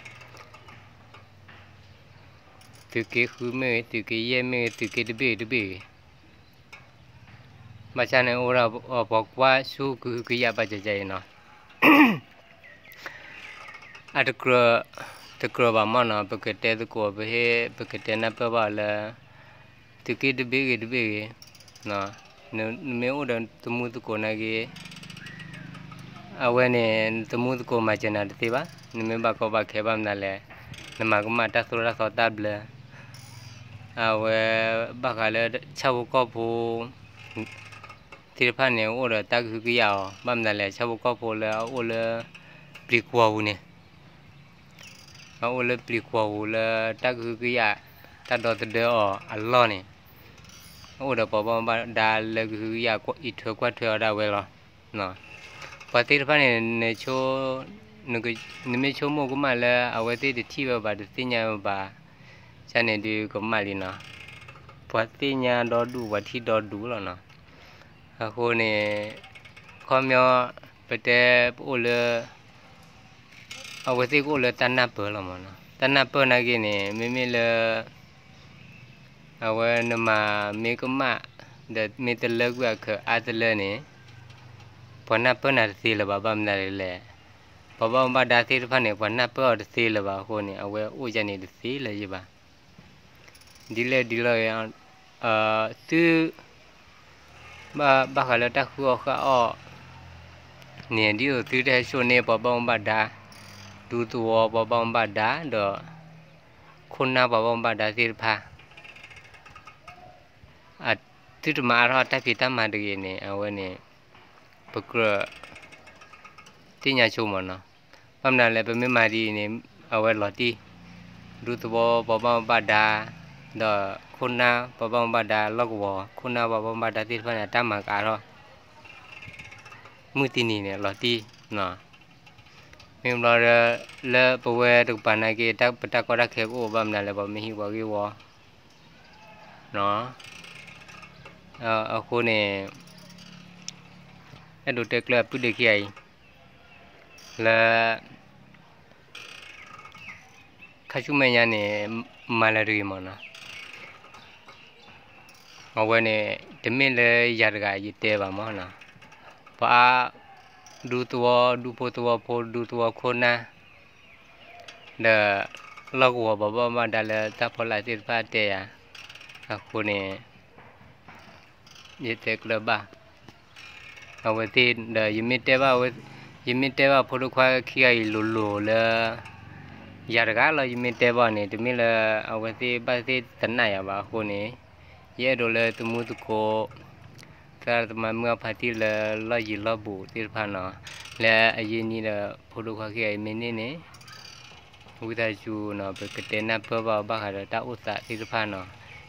သုးက့ဃုမ့ၢ်ဂ့ၤ သုးက့ယဲၢ်မ့ၢ်ဂ့ၤ သုးက့တဘ့ၣ်ဂ့ၤတဘ့ၣ်ဂ့ၤ, ဘၣ်ဆၣ်န့ၣ်အိၣ်ဒၣ်ပှၤကွၢ်ဆူကဟုကယာ်ဘၣ်ကကဲအံၤနီၤ. အတကြၢး တကြၢးဘၣ်မ့ၢ်နီၤ, ပကတဲသကိး ပဟ့ၣ် ပကတဲနၢ်ပၢၢ်ဘၣ်အီၤလၢ သုးက့တဘ့ၣ်ဂ့ၤတဘ့ၣ်ဂ့ၤ, နမ့ၢ်အိၣ်ဒီးသမူသကိးနာ်က့ အဝဲန့ၣ် နသမူသကိးမၤစၢၤနၤတသ့ဘၣ်, နမ့ၢ်ဘၣ်ကီဘၣ်ခဲဘၣ်မနုၤလဲၣ်, နမၤကမၣ်တၢ်သိၣ်တၢ်သီတၢ်ဘျၢ, အဝဲ ဘၣ်ဃးလၢဆၣ်ဖိကီၢ်ဖိ သ့ၣ်တဖၣ်န့ၣ် အိၣ်ဒီးတၢ်ကဟုကယာ်အီၤ ဘၣ်မနုၤလဲၣ်, ဆၣ်ဖိကီၢ်ဖိလၢအအိၣ်လၢ ပျံၤကွီၤပူၤန့ၣ် အအိၣ်လၢပျံၤကွီၤပူၤလၢတၢ်ကဟုကယာ် တၢ်ဒီသဒၢအီၤအလီၢ်န့ၣ် အအိၣ်ဒီးပှၤဘၣ်မူဘၣ်ဒါလၢကဟုကယာ်အံးထွဲကွၢ်ထွဲအီၤဒၣ်ဝဲလီၤ. ပှၤသ့ၣ်တဖၣ်န့ၣ် နမ့ၢ်ဆိကမိၣ်ကမၣ်လၢအဝဲသ့ၣ်တထံၣ်ဝဲဘၣ် တသ့ၣ်ညါဝဲဘၣ် ကန့ၣ်ဒုးကမၣ်လံနီၤ. ပှၤသ့ၣ်ညါဒီဒူၣ် ပှၤထံၣ်ဒီဒူၣ်လီၤနီၤ. အဃိန့ၣ် ခီပညီ ပတဲပအိၣ်လၢ အဝဲသ့ၣ်ကအိၣ်လၢတၢ်နၢ်ပၢၢ်လီၤမ့ၢ်နီၤ. တၢ်နၢ်ပၢၢ်နာ်က့န့ၣ် မ့မ့ၢ်လၢ အဝဲနမၤမ့ၢ်ကမၣ် ဒီးမ့ၢ်တလၢကွံာ်အခၢးအါတလၢန့ၣ် ပှၤနၢ်ပၢၢ်နၤတသ့လၢၤဘၣ် ဘၣ်မနုၤလဲၣ်. ပှၤဘၣ်မူဘၣ်ဒါသ့ၣ်တဖၣ်န့ၣ် ပှၤနၢ်ပၢၢ်အီၤတသ့လၢၤဘၣ်အဃိန့ၣ် အဝဲအိၣ်ယၤန့ၣ်တသ့လၢၤယဘၣ်. ဒ်လဲၣ်ဒ်လဲၣ်ဂ့ၤ သု ဘၣ်ဃးလၢတၢ်ဃုအီၣ်ဃုအီၣ်န့ၣ် ဒ်သိးသုတဟဲစိာ်န့ၢ်ပှၤဘၣ်မူဘၣ်ဒါ ဒူသဝီပှၤဘၣ်မူဘၣ်ဒါ ဒီး ခိၣ်နၢ်ပှၤဘၣ်မူဘၣ်ဒါသ့ၣ်တဖၣ် သုတမၤအါထီၣ်တၢ်ဖံးတၢ်မၤတဂ့ၤန့ၣ် အဝဲန့ၣ် ပကြၢး သ့ၣ်ညါဆိမ့ၢ်နီၤ. ဘၣ်မနုၤလဲၣ် ပမ့ၢ်မၤဒ်အံၤန့ၣ် အဝဲလီၤတံၢ် ဒူသဝီပှၤဘၣ်မူဘၣ်ဒါ ဒီးခိၣ်နၢ်ပှၤဘၣ်မူဘၣ်ဒါ လီၢ်ကဝီၤခိၣ်နၢ်ပှၤဘၣ်မူဘၣ်ဒါသ့ၣ်တဖၣ်န့ၣ် အတၢ်မၤကအါထီၣ် မုၢ်တနံၤန့ၣ် လီၤတံၢ်နီၤ. မ့ၢ်ဘျီဒီး လၢပဝဲတကပၤနာ်က့ ပတၢ်ကီတၢ်ခဲကအိၣ် ဘၣ်မနုၤလဲၣ် ပှၤမ့ၢ်ဟံးပှၤဂ့ၢ်ဝီ အဃိန့ၣ် အဲၣ်ဒိးတဲကျၢၢ်အပုၢ်ဒ့ခံဂၤအံၤ လၢ ခါဆူမဲာ်ညါန့ၣ် မၤလၢၤတဂ့ၤမ့ၢ်နီၤ. အဝဲန့ၣ် တမ့ၢ်လၢယၤတဂၤယတဲဘၣ်မ့ၢ်နီၤ. ပှၤအါ ဒူသဝီ ဒူဖိသဝီဖိ ဒူသဝီခိၣ်နၢ် ဒီး လီၢ်ကဝီၤပှၤဘၣ်မူဘၣ်ဒါလၢတၢ်ဖီလာ်သ့ၣ်တဖၣ်တဲယၤ အဃိန့ၣ် ယတဲကျၢၢ်ဘၣ် အဝဲသ့ၣ်ဒီး ယမ့ၢ်တဲဘၣ် ယမ့ၢ်တဲဘၣ်ဖိဒိၣ်ခွါခံဂၤအံၤလိၤလိၤလၢ ယၤတဂၤလီၤ ယမ့ၢ်တဲဘၣ်န့ၣ် တမ့ၢ်လၢအဝဲသ့ၣ်ဘၣ်သ့ၣ်သနာ်ယၤဘၣ်အဃိန့ၣ် ယအဲၣ်ဒိးလၢသမူသကိး သရၣ်သမါမုၢ်အဖါတံၢ်လၢလီၢ်ယံၤလီၢ်ဘူးသ့ၣ်တဖၣ်နီၤ လၢအယံာ်နံၣ်ဒီးဖိဒိၣ်ခွါခံဂၤအံၤမ့ၢ်န့ၢ်န့ၣ် ဝံသးစူၤနီၤ ပကတဲနၢ်ပၢၢ်ဘၣ်အီၤဘၣ်ဃးဒီးတၢ်အိၣ်သးသ့ၣ်တဖၣ်နီၤ.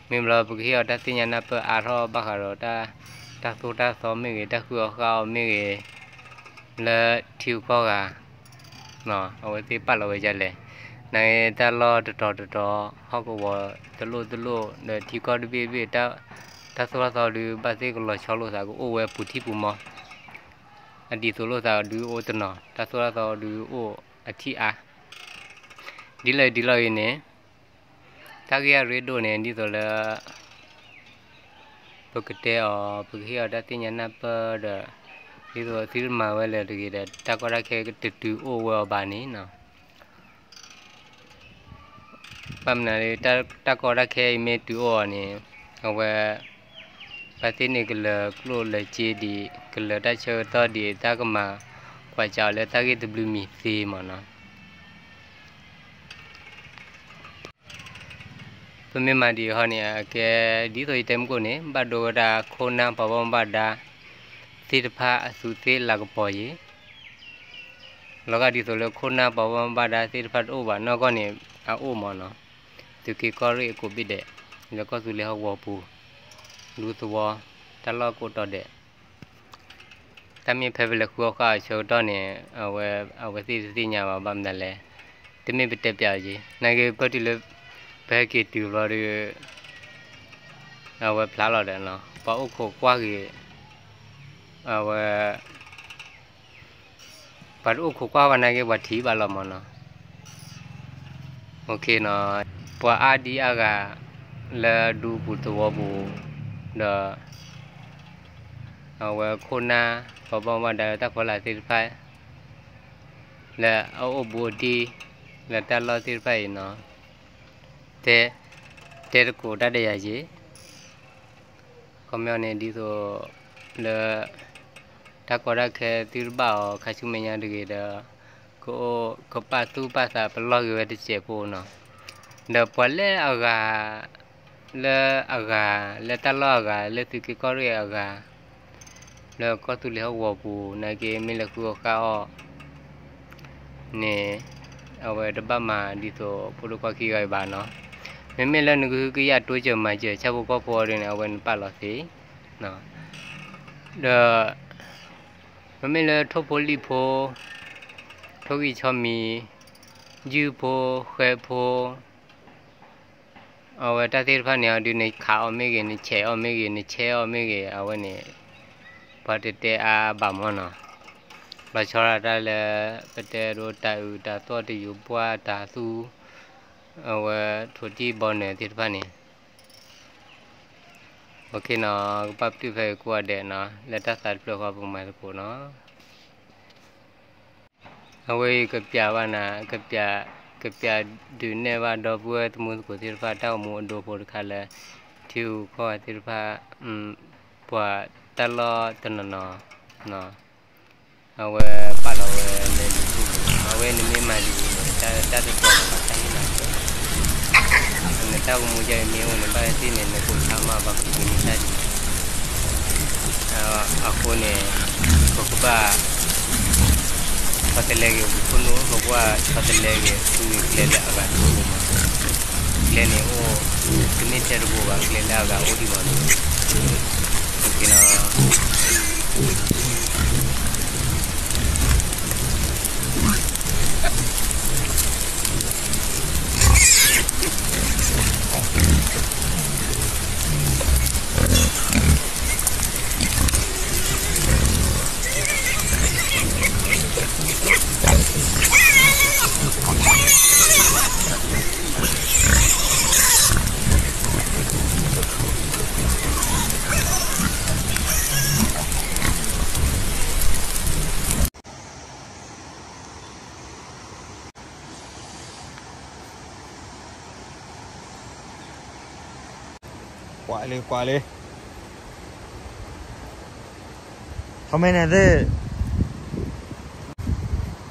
မ့ၢ်ဘျီပကဟ့ၣ်အီၤတၢ်သ့ၣ်ညါနၢ်ပၢၢ်အါထီၣ်ဘၣ်ဃးဒီးတၢ် တၢ်သိၣ်တၢ်သီမ့ၢ်ဂ့ၤ တၢ်ဃုအီၣ်ဃုအီမ့ၢ်ဂ့ၤ လၢထံဂုၤကီၢ်ဂၤ အဝဲသ့ၣ်ပာ်လီၤဝဲဒ်လဲၣ်. နာ်က့တၢ်လီၢ်တတီၤတတီၤ ဟီၣ်ကဝီၤတလိၣ်တလိၣ် ဒီးထံကီၢ်တဘ့ၣ်တဘ့ၣ် တၢ်သိၣ်တၢ်သီဒုး ဘၣ်သ့ၣ်ကလီၤဆီလိာ်သး ကအိၣ်ဝဲပူၤထံၣ်ပူၤမီ အဒ်သိးလိာ်သးဒုးအိၣ်တနီၤ တၢ်သိၣ်တၢ်သီဒုးအိၣ်အထံၣ်အါ ဒ်လဲၣ်ဒ်လဲၣ်ဂ့ၤန့ၣ် တၢ်ဂ့ၢ်အရ့ဒိၣ်န့ၣ် ဒ်သိးလၢ ပကတဲအီၤ ပကဟ့ၣ်အီၤတၢ်သ့ၣ်ညါနၢ်ပၢၢ်ဒီး ဒ်သိးသုတမၤဝဲလၢၤတဂ့ၤဒီး တၢ်ကီတၢ်ခဲကတတုၤအိၣ်ဝဲအီၤဘၣ်န့ၣ်နီၤ. ဘၣ်မနုၤလၢ တၢ်ကီတၢ်ခဲအံၤမ့ၢ်တုၤအိၣ်အီၤန့ၣ် အဝဲ ဘၣ်သ့ၣ်န့ၣ် ကလၢၤကျိၣ်လၢၤစ့ဒံး, ကလၢၤတၢ်ဆၢကတီၢ်ဒံး, တၢ်ကမၤကွၢ်စးအီၤလၢတၢ်ဂ့ၢ်တဘျုးမံၤသ့မ့ၢ်နီၤ. ပမ့ၢ်မၤဒံးအဃိန့ၣ် အကဲဒ်သိးယတဲမုၢ်ကိၣ်န့ၣ် ဘၣ်ဒိဝဲဒၣ်ခိၣ်နၢ်ပှၤဘၣ်မူဘၣ်ဒါသ့ၣ်တဖၣ်အသူးသ့ၣ်လၤကပီၤယံၤ, လီၤဂာ်ဒ်သိးလၢခိၣ်နၢ်ပှၤဘၣ်မူဘၣ်ဒါသ့ၣ်တဖၣ်တအိၣ်ဘၣ်, နီၢ်ကီၢ်န့ၣ် အအိၣ်မ့ၢ်နီၤ, သုးက့ၤကီၢ်ရ့ၣ်အကိးဘ့ၣ်ဒဲး, လၢကီၢ်သူလ့ၤဟီၣ်ကဝီၤပူၤ, ဒူသဝီ, တၢ်လီၢ်ကိးတီၤဒဲး တၢ်မ့ၢ်ဖဲပလဲၤဃုအီၣ်ဃာ်အဆၢကတီၢ်န့ၣ် အဝဲသ့ၣ်တသ့ၣ်ညါဘၣ် ဘၣ်မနုၤလဲၣ်, တမ့ၢ်ပတဲပျးအီၤက့ၤ နာ်က့ၤပၢၢ်တုၤလၢ ပဟဲက့ၤတုၤဘျီဒီး အဝဲဖျါလီၤဒီးနီၤ ပှၤအိၣ်ခိးကွၢ်ဂ့ၤ အဝဲ ပှၤတအိၣ်ခိးကွၢ်ဘၣ်နာ်က့ၤ ပှၤထံၣ်ဘၣ်လီၤမ့ၢ်နီၤ. ပှၤအါဒံအါဂၤ လၢဒူပူၤသဝီပူၤ ဒီး အဝဲခိၣ်နၢ် ပှၤဘၣ်မူဘၣ်ဒါလၢတၢ်ဖီလာ်သ့ၣ်တဖၣ် လၢအအိၣ်ဘူးအတံၢ် လၢတၢ်လီၢ်သ့ၣ်တဖၣ်အံၤနီၤ တဲ တဲတကိးတၢ်ဒီးယၤယ့ၤ ခီပညီန့ၣ် ဒ်သိးလၢ တၢ်ကီတၢ်ခဲသုတဘၣ်အီၤ ခါဆူမဲာ်ညါတဂ့ၤဒီး ကအိၣ်ကပာ်သူၣ်ပာ်သးပလီၢ်ဂ့ၤဝဲတစဲးဖိနီၤ. ဒီးပှၤလၢအဂၤ လၢအဂၤ လၢတၢ်လီၢ်အဂၤ လၢသုးက့ၤကီၢ်ရ့ၣ်အဂၤ လၢကီၢ်သူလ့ၤဟီၣ်ကဝီၤပူၤ နာ်က့ၤမ့ၢ်လဲၤဃုအီၣ်ဃာ်အီၣ်န့ၣ် အဝဲတဘၣ်မၤဒ်သိးဖိဒိၣ်ခွါခံဂၤအံၤဘၣ်နီၤ. မ့မ့ၢ်လၢနကဟုကယာ်တိစၢၤမၤစၢၤဆၣ်ဖိကီၢ်ဖိအီၤဒ်န့ၣ် အဝဲနပာ်လီၤသ့ ဒီး မ့မ့ၢ်လၢထိၣ်ဖိလံၣ်ဖိ ထိၣ်ဂံၢ်ဆီမံၤ ယုၢ်ဖိ ဃဲဖိ အဝဲတၢ်သ့ၣ်တဖၣ်န့ၣ် အဒုးနခးအီၤမ့ၢ်ဂ့ၤ နဆဲးအီၤမ့ၢ်ဂ့ၤ နဆဲးအီၤမ့ၢ်ဂ့ၤ အဝဲန့ၣ် ပှၤတတဲအါဘၣ်မ့ၢ်နီၤ. လီၤဆီဒၣ်တၢ်လၢ ပတဲဒိတၤအုးတၤသီၣ်တယူးဘှၣ်တၤသူ အဝဲထိၣ်တံၢ်ဘီနၢၤသ့ၣ်တဖၣ်န့ၣ် ပကပာ်ပတုာ်ဖဲအံၤကိးဂၤဒဲးနီၤ လၢတၢ်သးတဖျၢၣ်ဃီပကမၤသကိးနီၤ. အဝဲအံၤကပျးဘၣ်နၤ ကပျး ကပျးဒုးနဲၣ်ဘၣ်ဒီပုၢ်ဝဲၢ်သမူသကိးသ့ၣ်တဖၣ် တၢ်အိၣ်မူအဒိဖိတခါလၢ ထံဂုၤကီၢ်ဂၤသ့ၣ်တဖၣ် ပှၤတၢ်လီၢ်တနီၤနီၤ အဝဲပာ်လီၤဝဲလၢ YouTube ပူၤ အဝဲန့ၣ်မ့ၢ်မၤဒ်အံၤန့ၣ် တၢ်တတီၤန့ၣ်ဘၣ်တၢ်ဟ့ၣ်နၤကဲ နတၢ်အိၣ်မူယါအံၤမ့ၢ်အိၣ်န့ၣ် ဘၣ်သ့ၣ်န့ၣ် နကိးဆါမး ပှၤကပှ့ၤန့ၢ်တၢ်ဒ်န့ၣ် အဃိန့ၣ် ပကဘၣ် ဆီတလဲဂ့ၤ ပခိၣ်နူာ် ပကဘၣ်ဆီတလဲဂ့ၤ သူဂ့ၤကျဲလၢအဂၤတဘိမး ကျဲန့ၣ်အိၣ် တမ့ၢ်ထဲတဘိဘၣ် ကျဲလၢအဂၤအိၣ်ဒံးမးန့ၣ် က့ၤနီၤ ကွၢ်လံ ကွၢ်လံ ထီၣ်မ့ၢ်န့ၣ်သ့ၣ်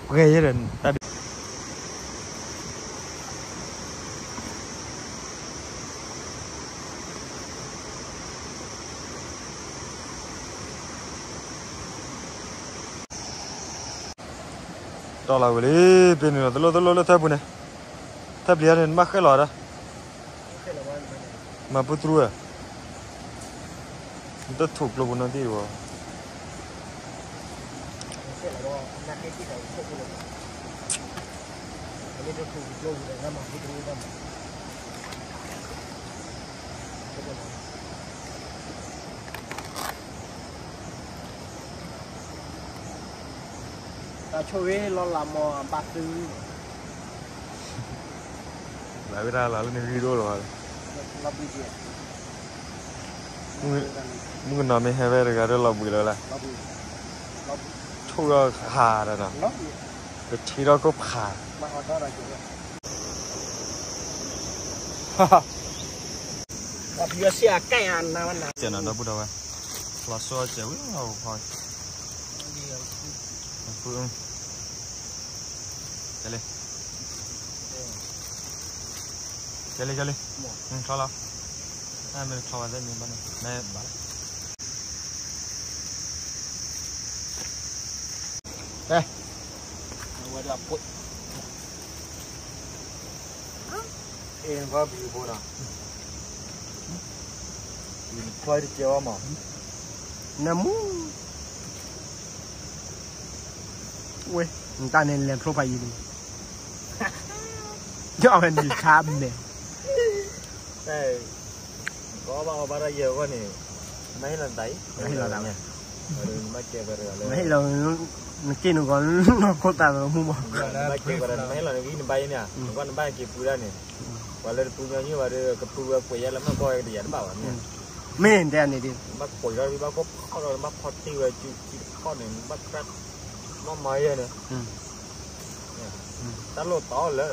ပှဲၤယဲဒီး တၢ်ဒုး တီၢ်လီၤဝံၤလံ ပ့ၤနုာ်လီၤ တလိၣ်တလိၣ်လၢထၢပူၤန့ၣ် ထၢပျံၤန့ၣ် နဘၣ်ဃဲလီၤဒီး မၤပူတြူဧၢ နတထူၣ်ကျိပူၤနီတံၢ်ဝဲ တၢ်ဆိၣ်ဂ့ၤလီၤလးမီၢ်ဘၣ်သု လၢဝဲဒၣ်လီၤလၢနဂံၢ်ဒိၣ်လီၤ မုၣ်ကနီၤမ့ၢ်ဟဲဝဲတဂၤဒီးလီၤဘှံးလီၤလၢ ဆိၣ်ဂ့ၤခါဒီးနီၤ ကထံထီၣ်ခိၣ်ဖး ကဲနီၤ ဒီပုၢ်ဒီဝဲၢ် လီၤစိအစဲးဝံၤလီၤဖီ, ကဲလံ, ကဲလံ ကဲလံ, ထီလီၤ, မ့ၢ်ထီဘၣ်သ့ၣ်မ့ၢ်ဘၣ်န့ၣ် မ့ၢ်ဘၣ်လီၤ. အဲ ဘၣ်ဘျုးဖိနီၤ, ဘျုးတကဲဝဲမး, နမူ, ဝဲ, နတၢ်န့ၣ်လဲၤဖျိဖးယံၤန့ၣ်, ယအဝဲနံၤခါမဲာ်, ကီဘၣ်အီဘၣ်တၢ်ယဲၢ်အဂီၢ်န့ၣ်, မ့ၢ်ဟ့ၣ်လီၤနတၢ်အံၤ, မ့ၢ်ဟ့ၣ်လီၤ, နက့ၢ်နဂီၤ နီၢ်ခိသးသမူမး, နဘၣ်က့ၤဝဲဒၣ် နမ့ၢ်ဟ့ၣ်လီၤနဂံၢ်နဘါအံၤန့ၣ်, နကီၢ်နဘၣ်က့ၤပူၤဒၣ်န့ၣ်, ပှၤလၢတပူၤညီနုၢ်ဘၣ်ဒီး ကပူၤဝဲကွဲးယဲလၢမ့ၢ်ကီၢ်ဝဲကတယၤတဘၣ်ဘၣ်န့ၣ်, မ့ၢ်တဲန့ၣ်ဒ်, နဘၣ်ကွဲးဒီးဘၣ်ကီၢ်ဖီၣ်ဒီး နဘၣ်ဖီၣ်တ့ၢ်ဝဲစုစုတခီန့ၣ် နဘၣ်ကြၢး မ့ၢ်မၤယဲန့ၣ်, တၢ်လိၣ်တီလၢ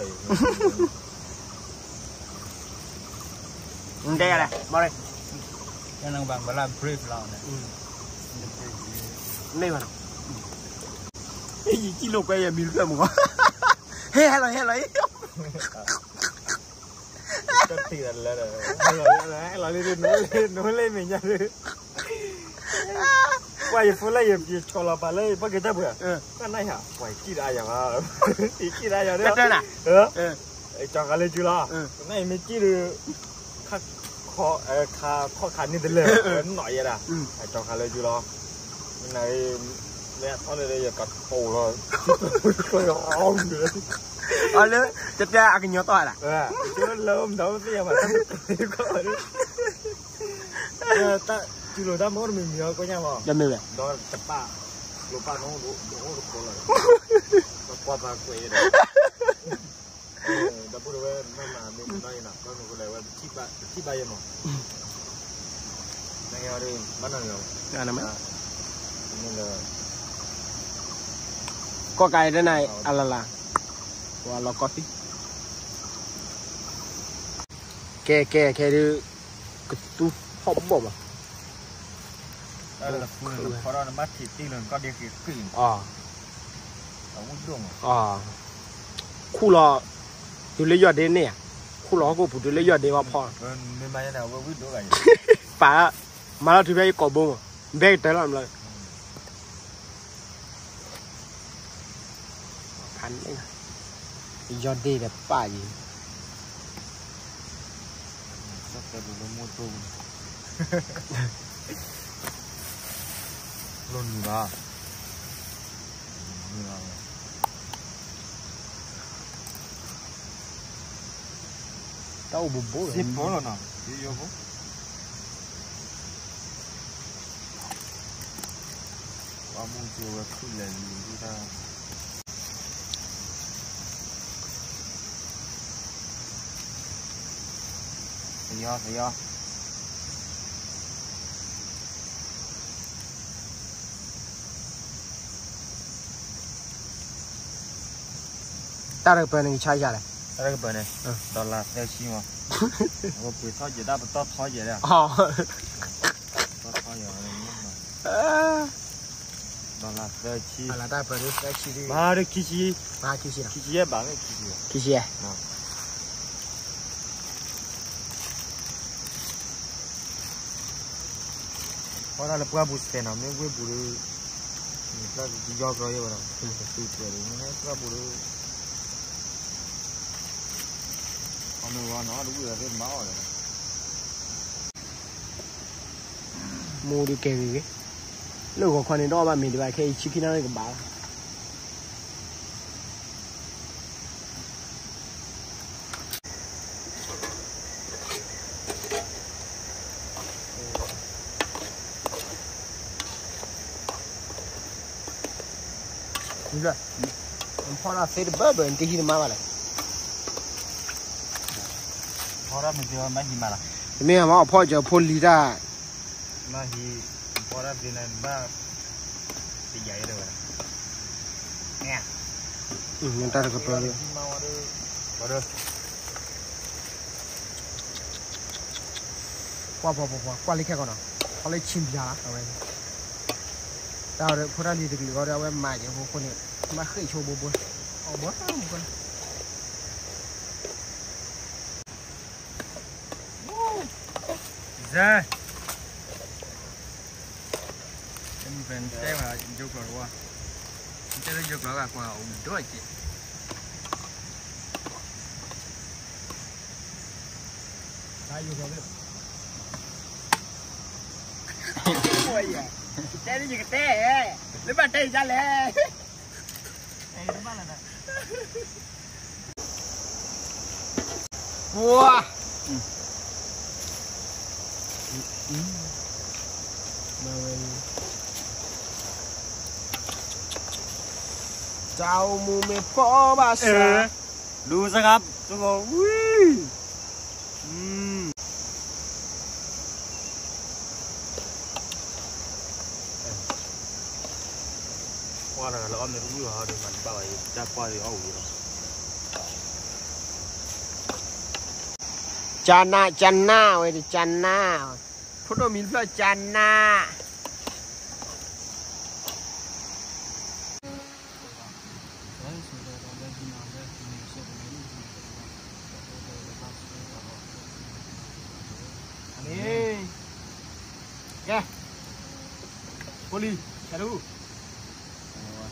နတဲယၤလဲၣ်, ဘၣ်ရ့ၣ်, နကဘၣ်ကလၢ brave လီၤန့ၣ်, မ့ၢ်ဘၣ်နီၤ, ယကံၣ်လိာ်ကွဲယမံၤတဖျၢၣ်မူကီ, ဟဲဟဲလီၤဟဲလီၤအံၤ, တၢ်တံၢ်လၢ, ဟဲလီၤလံ, နလဲၤမဲာ်ညါလၢ ပှၤယဖိလၢယဆီၣ်လီၤပာ်လၢယပှၤက့ၤတၢ်ပှဲၤ, ကနၣ်ယၤ ပှၤယကံၣ်ဒီးအယၤဘၣ်, ယကံၣ်ဒီးအယၤဒီး, ကၠီၤဃာ်လၢယကၠူလီၤ, ကနၣ်ယမ့ၢ်ကံၣ်ဒီး, ခါခီၣ်ခါန့ၣ်တလဲၤ, နီၢ်ယဲဒၣ်, ကၠီၤဃာ်လၢယကၠူလီၤ, န, မ့ၢ်အထီၣ်လၢယကတိၤလီၤ, အီၤလၢ, တတဲအကညီၤတီၢ်ဒၣ်, လၢမတၤသ့ၣ်ယၤဘၣ် တၢ်, တၢ်စူၤလိာ်တၢ်မ့ၢ်အိၣ်တမံၤမံၤအီၤကိညါမး, ဒီးတပၣ်, ကျိၤပၣ်နအိၣ်တကိးလီၤ, ဒီးကွၢ်ပၢ်ကွဲးဒီး, ဒီပုၢ်ဝဲၢ်မ့ၢ်မၤမ့ၢ်ကနီၤအံၤ, ဒီးနကလဲၤဝဲ, ပထံၣ်ဘၣ်ယဲမး, နကဘၣ်နီၤ, ကီၢ်ကးအံၤတနၤအံၤ အလလး, ပှၤလီၤကီသံၣ် ကဲကဲခဲဒုး, ကသူဟီၣ်ဘီၣ်ဘၣ်, ဖီထီၣ်နဘၣ်ထံၣ်တံၢ်လီၤနကီၢ်ဒ့ဃ့ဃ့, ခူၣ်လီၤ, တုၤလၢယီၢ်ဒ့န့ၣ်ဧါ, ခူၣ်လီၤဟီၣ်ခိၣ်ပူၤတုၤလၢယီၢ်ဒ့ဘၣ်ဖီ, ပာ်, မၤလီၤတုၤဖဲယကိာ်ဘိမး, ဘဲကတၢၢ်လီၤမးလၢ ဖးန့ၣ်, ယီၢ်ဒ့ဒီးပၢ်ယံၤ, လိၣ်နုၤဘၣ်, တၢ်အိၣ်ဘူးဘူးလီၤ, စ့ၢ်ပီလီၤနီၤ, ယိယိဖိ ပှၤမူကဝဲခုၣ်လဲၤလံတၢ်, သယီသယီ, တၢ်တကပၤန့ၣ်ကဆါယၤလဲၣ်, တၢ်တကပၤန့ၣ်, ဒီလၣ်သၢဆံမး, အဝဲပှ့ၤထီၣ်ကဲၤတၢ်ပတီၢ်ထီကဲၤလၢ, ပတီၢ်ထီယၤ, ဒီလၣ်သၢဆံ, မၤဒီးခံဆံ, ခံဆံယဲၢ်ဘၣ်, ခံဆံယဲၢ်, အဃိဒၣ်လၢပှၢ်ပူၤစတဲနီၤ, မ့ၢ်ဝ့ၢ်ပူၤဒီး, ပှၢ်ပူၤဒီး, ပှၢ်ပူၤဒီး, မူဒုးကဲဂ့ၤဂ့ၤ, လၢဂီၤခီန့ၣ် တအီၣ်ဘၣ်မ့ၤဒံးဘၣ်, ခဲအံၤဆံခံနၣ်ရံၣ်ကဘၣ်လီၤ. ဖီၣ်တၢ်သ့တဘၢဘၢ နတဟံးနမါဘၣ်လဲၣ်. ဖီၣ်တၢ်မ့ၢ်သ့ဘၣ် မ့ၢ်ဟံးမါလီၤ. တမ့ၢ်မ့ၢ်အီၣ်ဖီၣ်ကၢဖိလံၤတၢ် မ့ၢ်ဟံး, ဖီၣ်တၢ်သ့န့ၣ် ဘၣ်တယာ်ဝဲ, တၢ်တကပၤ, ကွၢ်ကွၢ်ကွၢ်ကွၢ်လံခဲကီးနီၤ. လၢဆံဘျါအဝဲန့ၣ်, တၢ်ဝဲဒီးဖိတၢ်လံၤတကလုာ်အီၤဒီး အဝဲမၤက့ၤဖိအဃိန့ၣ်, ဘၣ်ဃ့ၢ်ဆိဘိဘိ, အီၣ်ဘိဘိ, ယဲ, တဲဝဲယိကျိာ်တဝါ, တဲလၢယိကျိာ်ကကွၢ်အိၣ်ဒိၣ်က့ၤ တဲဒ်ယကတဲ, လၢဘၣ်တဲယၤလဲၣ်, ပှၤ, တၢ်အိၣ်မူမ့ၢ်ဖီဘၣ်ဆၣ်, လူစကား, ဝံၤ, ကွၢ်လၢအီၣ်မ့ၢ်တဝံၣ်ဘၣ်ဒီး မၤတဘၣ်ဘၣ်, တၢ်ကွၢ်ဒီးအီၣ်ဝံၤလီၤ, ကနၣ်, ကနၣ်ဝဲဒီး ကနၣ်, ဖိဒိၣ်မံၤတဖျၢၣ် ကနၣ်. ကဲ, ဖိလံၤ, ဆၢထူ.ခီၣ်, ခီၣ်မံၤလၢညါဒုး, အကွံ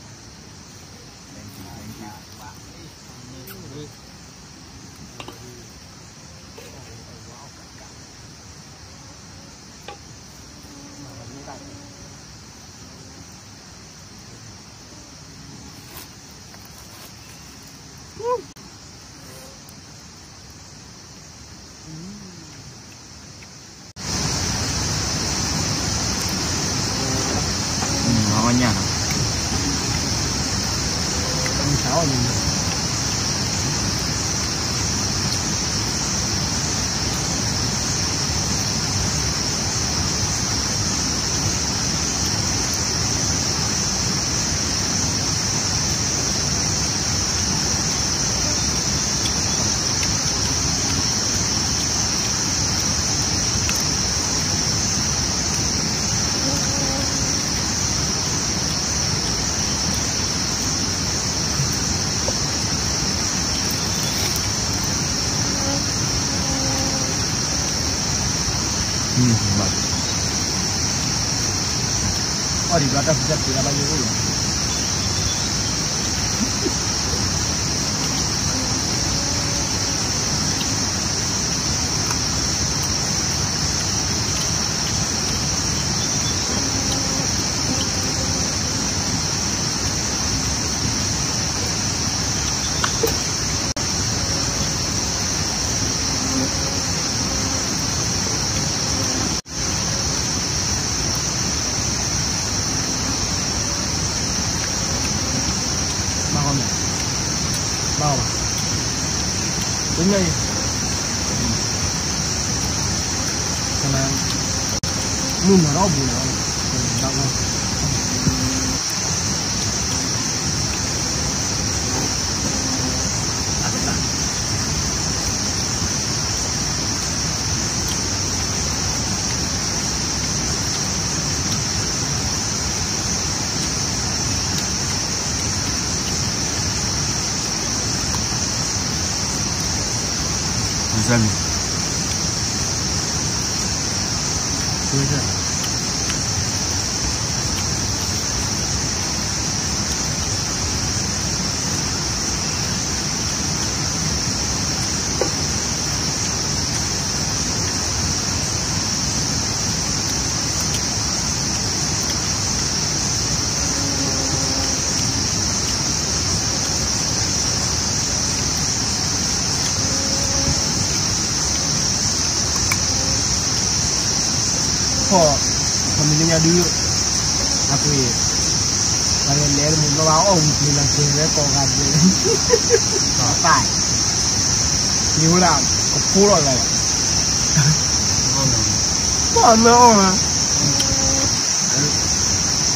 ာ်, ပှၤလဲၤလဲၤတမုာ်ဘျီဘၣ်အီၣ်ဝံၤပျ့ၤလီၤက့ၤဝဲကိးဂၤဒဲး, တၢ်, ယဝဲဒၣ်, ကဖိလီၤဂၤ, ဘၣ်မၢအီၣ်မး, မ့ၢ်လဲၤဝဲကၠီ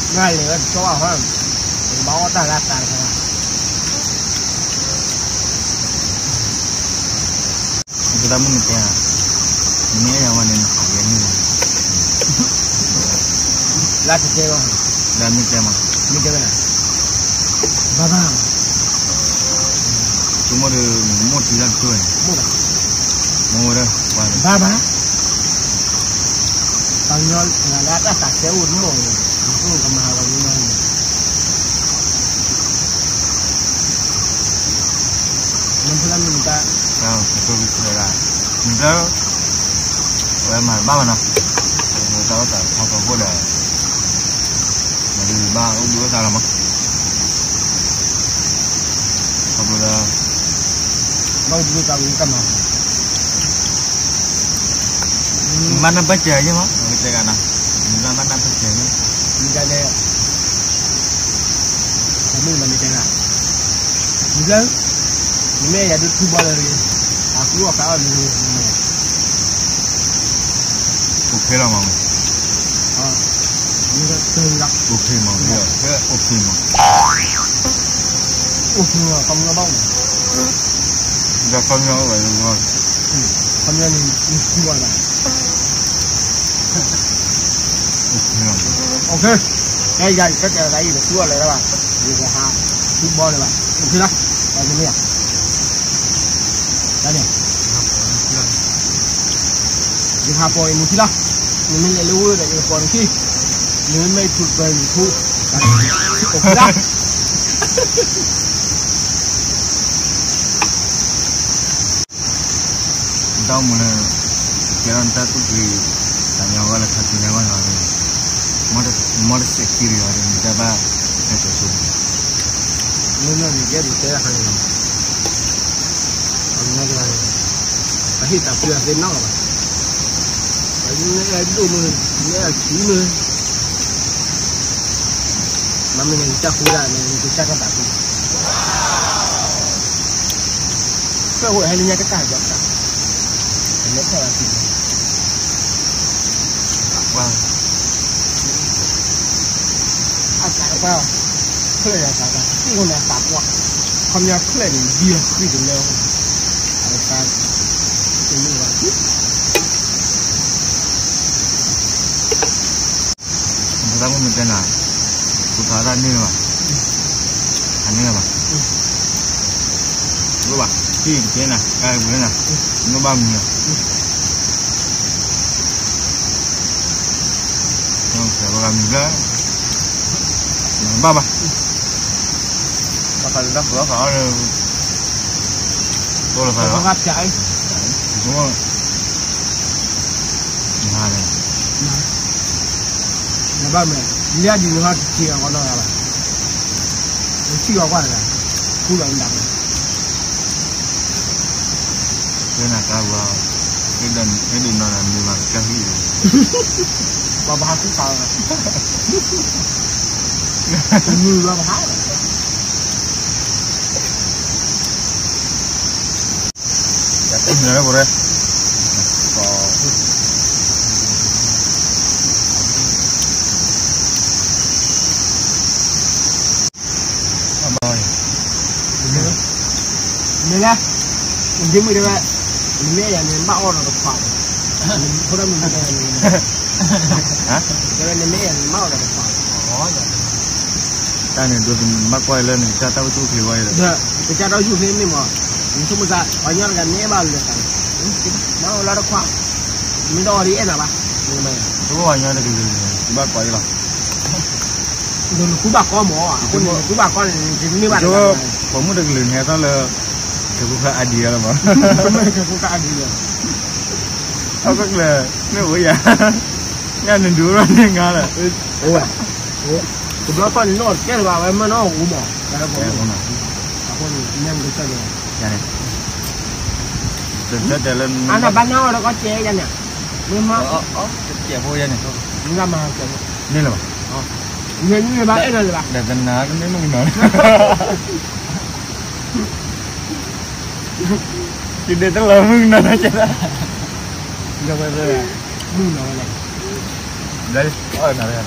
ဘၣ်ဃီ, ဘၣ်အီၣ်တၢ်ဂၤတၢ်တခါ ယကသးမုၢ်နတဲ, နမ့ၢ်အဲၣ်ယၤဝဲန့ၣ် နဟးယဲန့ၣ်လီၤ, လၢတတဲဘၣ်, လၢမ့ၢ်တဲမး, မ့ၢ်တဲဝဲဒၣ်, ဘၣ်ဘၣ်, ဆိကမိၣ်ဒီး မိၢ်ထံၣ်တၢ်တဖျၢၣ်န့ၣ်, မိၢ်ဘၣ်, မိၢ်ဝဲဒၣ်, ဘၣ်ဘၣ်, ပှၤကညီလၢအတၢ်သးစဲအိၣ်တနီၣ်န့ၣ်, အဃိကမၤဟးဂီၤမ့ၢ်မးန့ၣ် မ့ၢ်ဖဲလၢမ့ၢ်မတၤ, မ့ၢ်ဖဲ, ဝဲမၤတဘၣ်ဘၣ်နီၤ, တၢ်အိၣ်သးထီၣ်ထီဘိဒီး, မ့ၢ်ဒုးဘၣ်အိၣ်ဘှံးအိၣ်သါလီၤမး, ခီဖျိလၢ, ဘၣ်အိၣ်ဘှံးအိၣ်သါလီၤမး, မ့ၢ်ဘၣ်နၢ်ပၢၢ်စၢၤယဲၢ်မး, တဲဂၤနီၤ, မ့ၢ်ဘၣ်နၢ်ပၢၢ်စၢၤယဲၢ်, မ့ၢ်ဒ်လဲၣ်, တမ့ၢ်မ့ၢ်တဲဂၤ, မ့ၢ်ဘျီ, နမ့ၢ်ယၤဒုးထူဘီလၢတဂ့ၤ, အဃုအီၣ်ဃုအီၣ်လၢတဂ့ၤ, အိၣ်ဖဲလီၤမး, အိၣ်ဖဲမး, အိၣ်ဖဲမး, အိၣ်ဖဲမး, ခီပညီဘၣ်မး, ခီပညီဘၣ်, ခီပညီန့ၣ် ထူဘီလၢၤဘၣ်, အိၣ်ဖဲ, ကဲယၤ ကဲကဲ ယကထူအီၣ်လၢၤဘၣ်, ယကဟးထူဘီလၢၤဘၣ်, အိၣ်ဖဲလီၤ, တမ့ၢ်ဧါ, တၢ်န့ၣ် ယကဟးပိာ်အံၤနခံလီၤ, နမ့ၢ်လဲၤလၢဝဲဒီး ယကပိာ်နခံ, နမ့ၢ်မဲထူတပၢၢ်ယကထူ, အိၣ်ဖဲလီၤ, တၢ်အိၣ်မူလၢ, ကဲထီၣ်နတၢ်သူၣ်ဖှံ, တၢ်ညီဝဲလၢခါဆူညါဝဲနီၤ, မီတစဲးခံဒီး နတၢ်ဘၣ်, ဟဲစိာ်ဆိ, မ့မ့ၢ်နကဲဒ်တဲတၢ်ခါန့ၣ်လီၤ, အညီတဂၤန့ၣ်, ပဟ့ၣ်တၢ်ဖှံအသ့နီတဂၤဘၣ်, ပမ့ၢ်အဲၣ်ဒိၣ်မုၢ်, မ့ၢ်အဲၣ်ခံမုၢ်, မ့မ့ၢ်နကစၢ်ဃူဒၣ်န့ၣ် နကစၢ်ကတၢ်ဖှံ ကဲဝဲဟဲလၢညါကတၢၢ်ကီတၢၢ်, အလဲၤဖဲၣ်လီၤသံ, အကွၢ်, အတၢ်ကွၢ်, ချၢၣ်ယၤတၢ်ကွၢ် သ့ၣ်အိၣ်န့ၣ်အတၢ်ကွၢ်, ခီပညီချၢၣ်န့ၣ် ဒ်အဃံတလၢ, အတၢ်, တမ့ၢ်ဘၣ် ပသးမုၣ်မ့ၢ်တဲနၤ, ဖိသၣ်တၢ်န့ၢ်လၢၤဘၣ်, အန့ၢ်လၢၤဘၣ်, လိၣ်ဘၣ်, ထံၣ်ကကဲနၤ ကါပှဲၤနၤ, လိၣ်ဘၣ်မနုၤ, ပှၤဂၤမံၤဘျၢ, ဘၣ်ဘၣ်, ဘၣ်ဃးဒီးတၢ်ဃုအီၣ်ဃုအီၣ်, တိၢ်လီၤသးလီၤ, နဟါန့ၣ် နဘၣ်မ့ၢ်, လၢဒ်နဟါတထံၣ်အဂီၢ်နီတဂၤဘၣ်, နထံၣ်အီၤကွၢ်တဂၤ, ခူလီၤနဒၣ်, လၢနကါဝါ, ဟဲဒုးနီၢ်နၤမ့ၢ်မးကစၢ်ဟံၣ်, ပှၤဘၣ်ဟးခူခါ, မုၢ်လီၤဘၣ်ဟး ယတဲမ့ၢ်လၢပရၢ, မ့ၢ်လၢ, ဒ်မုၢ်တဲဝဲ, နမ့ၢ်ယၤန့ၣ် ဘၣ်အီၣ်ဒီးတခွး, ဖိဒၣ်မုၣ်မ့ၢ်တဲဝဲ, တဲဝဲနမ့ၢ်ယၤန့ၣ် ဘၣ်အီၣ်ဒီးတခွး, တၢ်န့ၣ်ဒိးဘၣ်ကွၢ်လၢနကစၢ်တၢ်အိၣ်ဆူၣ်အိၣ်ချ့ဝဲ, ကစၢ်တၢ်အိၣ်ဆူၣ်အိၣ်ချ့မ့ၢ်မး, နဆိကမိၣ်သး ပှၤကညီတဂၤန့ၣ်ဘၣ်လဲၤသးန့ၣ်, မ့ၢ်အီၣ်လၢတခွး, မ့ၢ်တအီၣ်ဒ်အဲၣ်နၤဘၣ်, ပှၤကညီတကလုာ်န့ၣ် ဘၣ်ကွၢ်အံၤလီၤ, နဃုဘၣ်ကီမး, အဃိန့ၣ် နဃုဘၣ်ကီန့ၣ် နမ့ၢ်ဘၣ်တဂၤ, ပိာ်မုၣ်တကလုာ်န့ၣ် ဟဲထီၣ်လၢ ခဲခိၣ်ခၢၣ်အါဒံးလီၤမး, ခဲခိၣ်ခၢၣ်အါဒံးလီၤ, ထီၣ်ကကျၢၤ မ့ၢ်အိၣ်ယၤ, ညၣ်နဒုးအိၣ်ထီၣ်န့ၢ်ငါလီၤ, အိၣ်ဝဲ, တဘျီဃီန့ၣ် နီၢ်တကဲလၢၤဘၣ် ဝဲမၢနီၢ်အိၣ်မး, အဃိန့ၣ် ညၣ်နကစၢ်န့ၣ်, တကဲတဲလၢ အနဘၣ်နၢ်အီၣ်ဒီးကီၢ်စဲၣ်ယၤန့ၣ်, မ့ၢ်မး, ကဲဖိယၤန့ၣ်, မ့ၢ်ဘၣ်မၤကဲ, န့ၣ်လၢၤဘၣ်, မ့ၢ်မ့ၢ်ဘၣ်အဲၣ်နၤလၢၤဘၣ်, ဒီးတနၤတမ့ၢ်မုၣ်ကနီၤလၢ ယဒဲတလီၤမုၣ်ကနီၤလၢကဲဒၣ်, ဒီးဝဲ, မုၣ်ကနီၤဝဲလဲၣ်, ဒီးအီၣ်နၤလၢ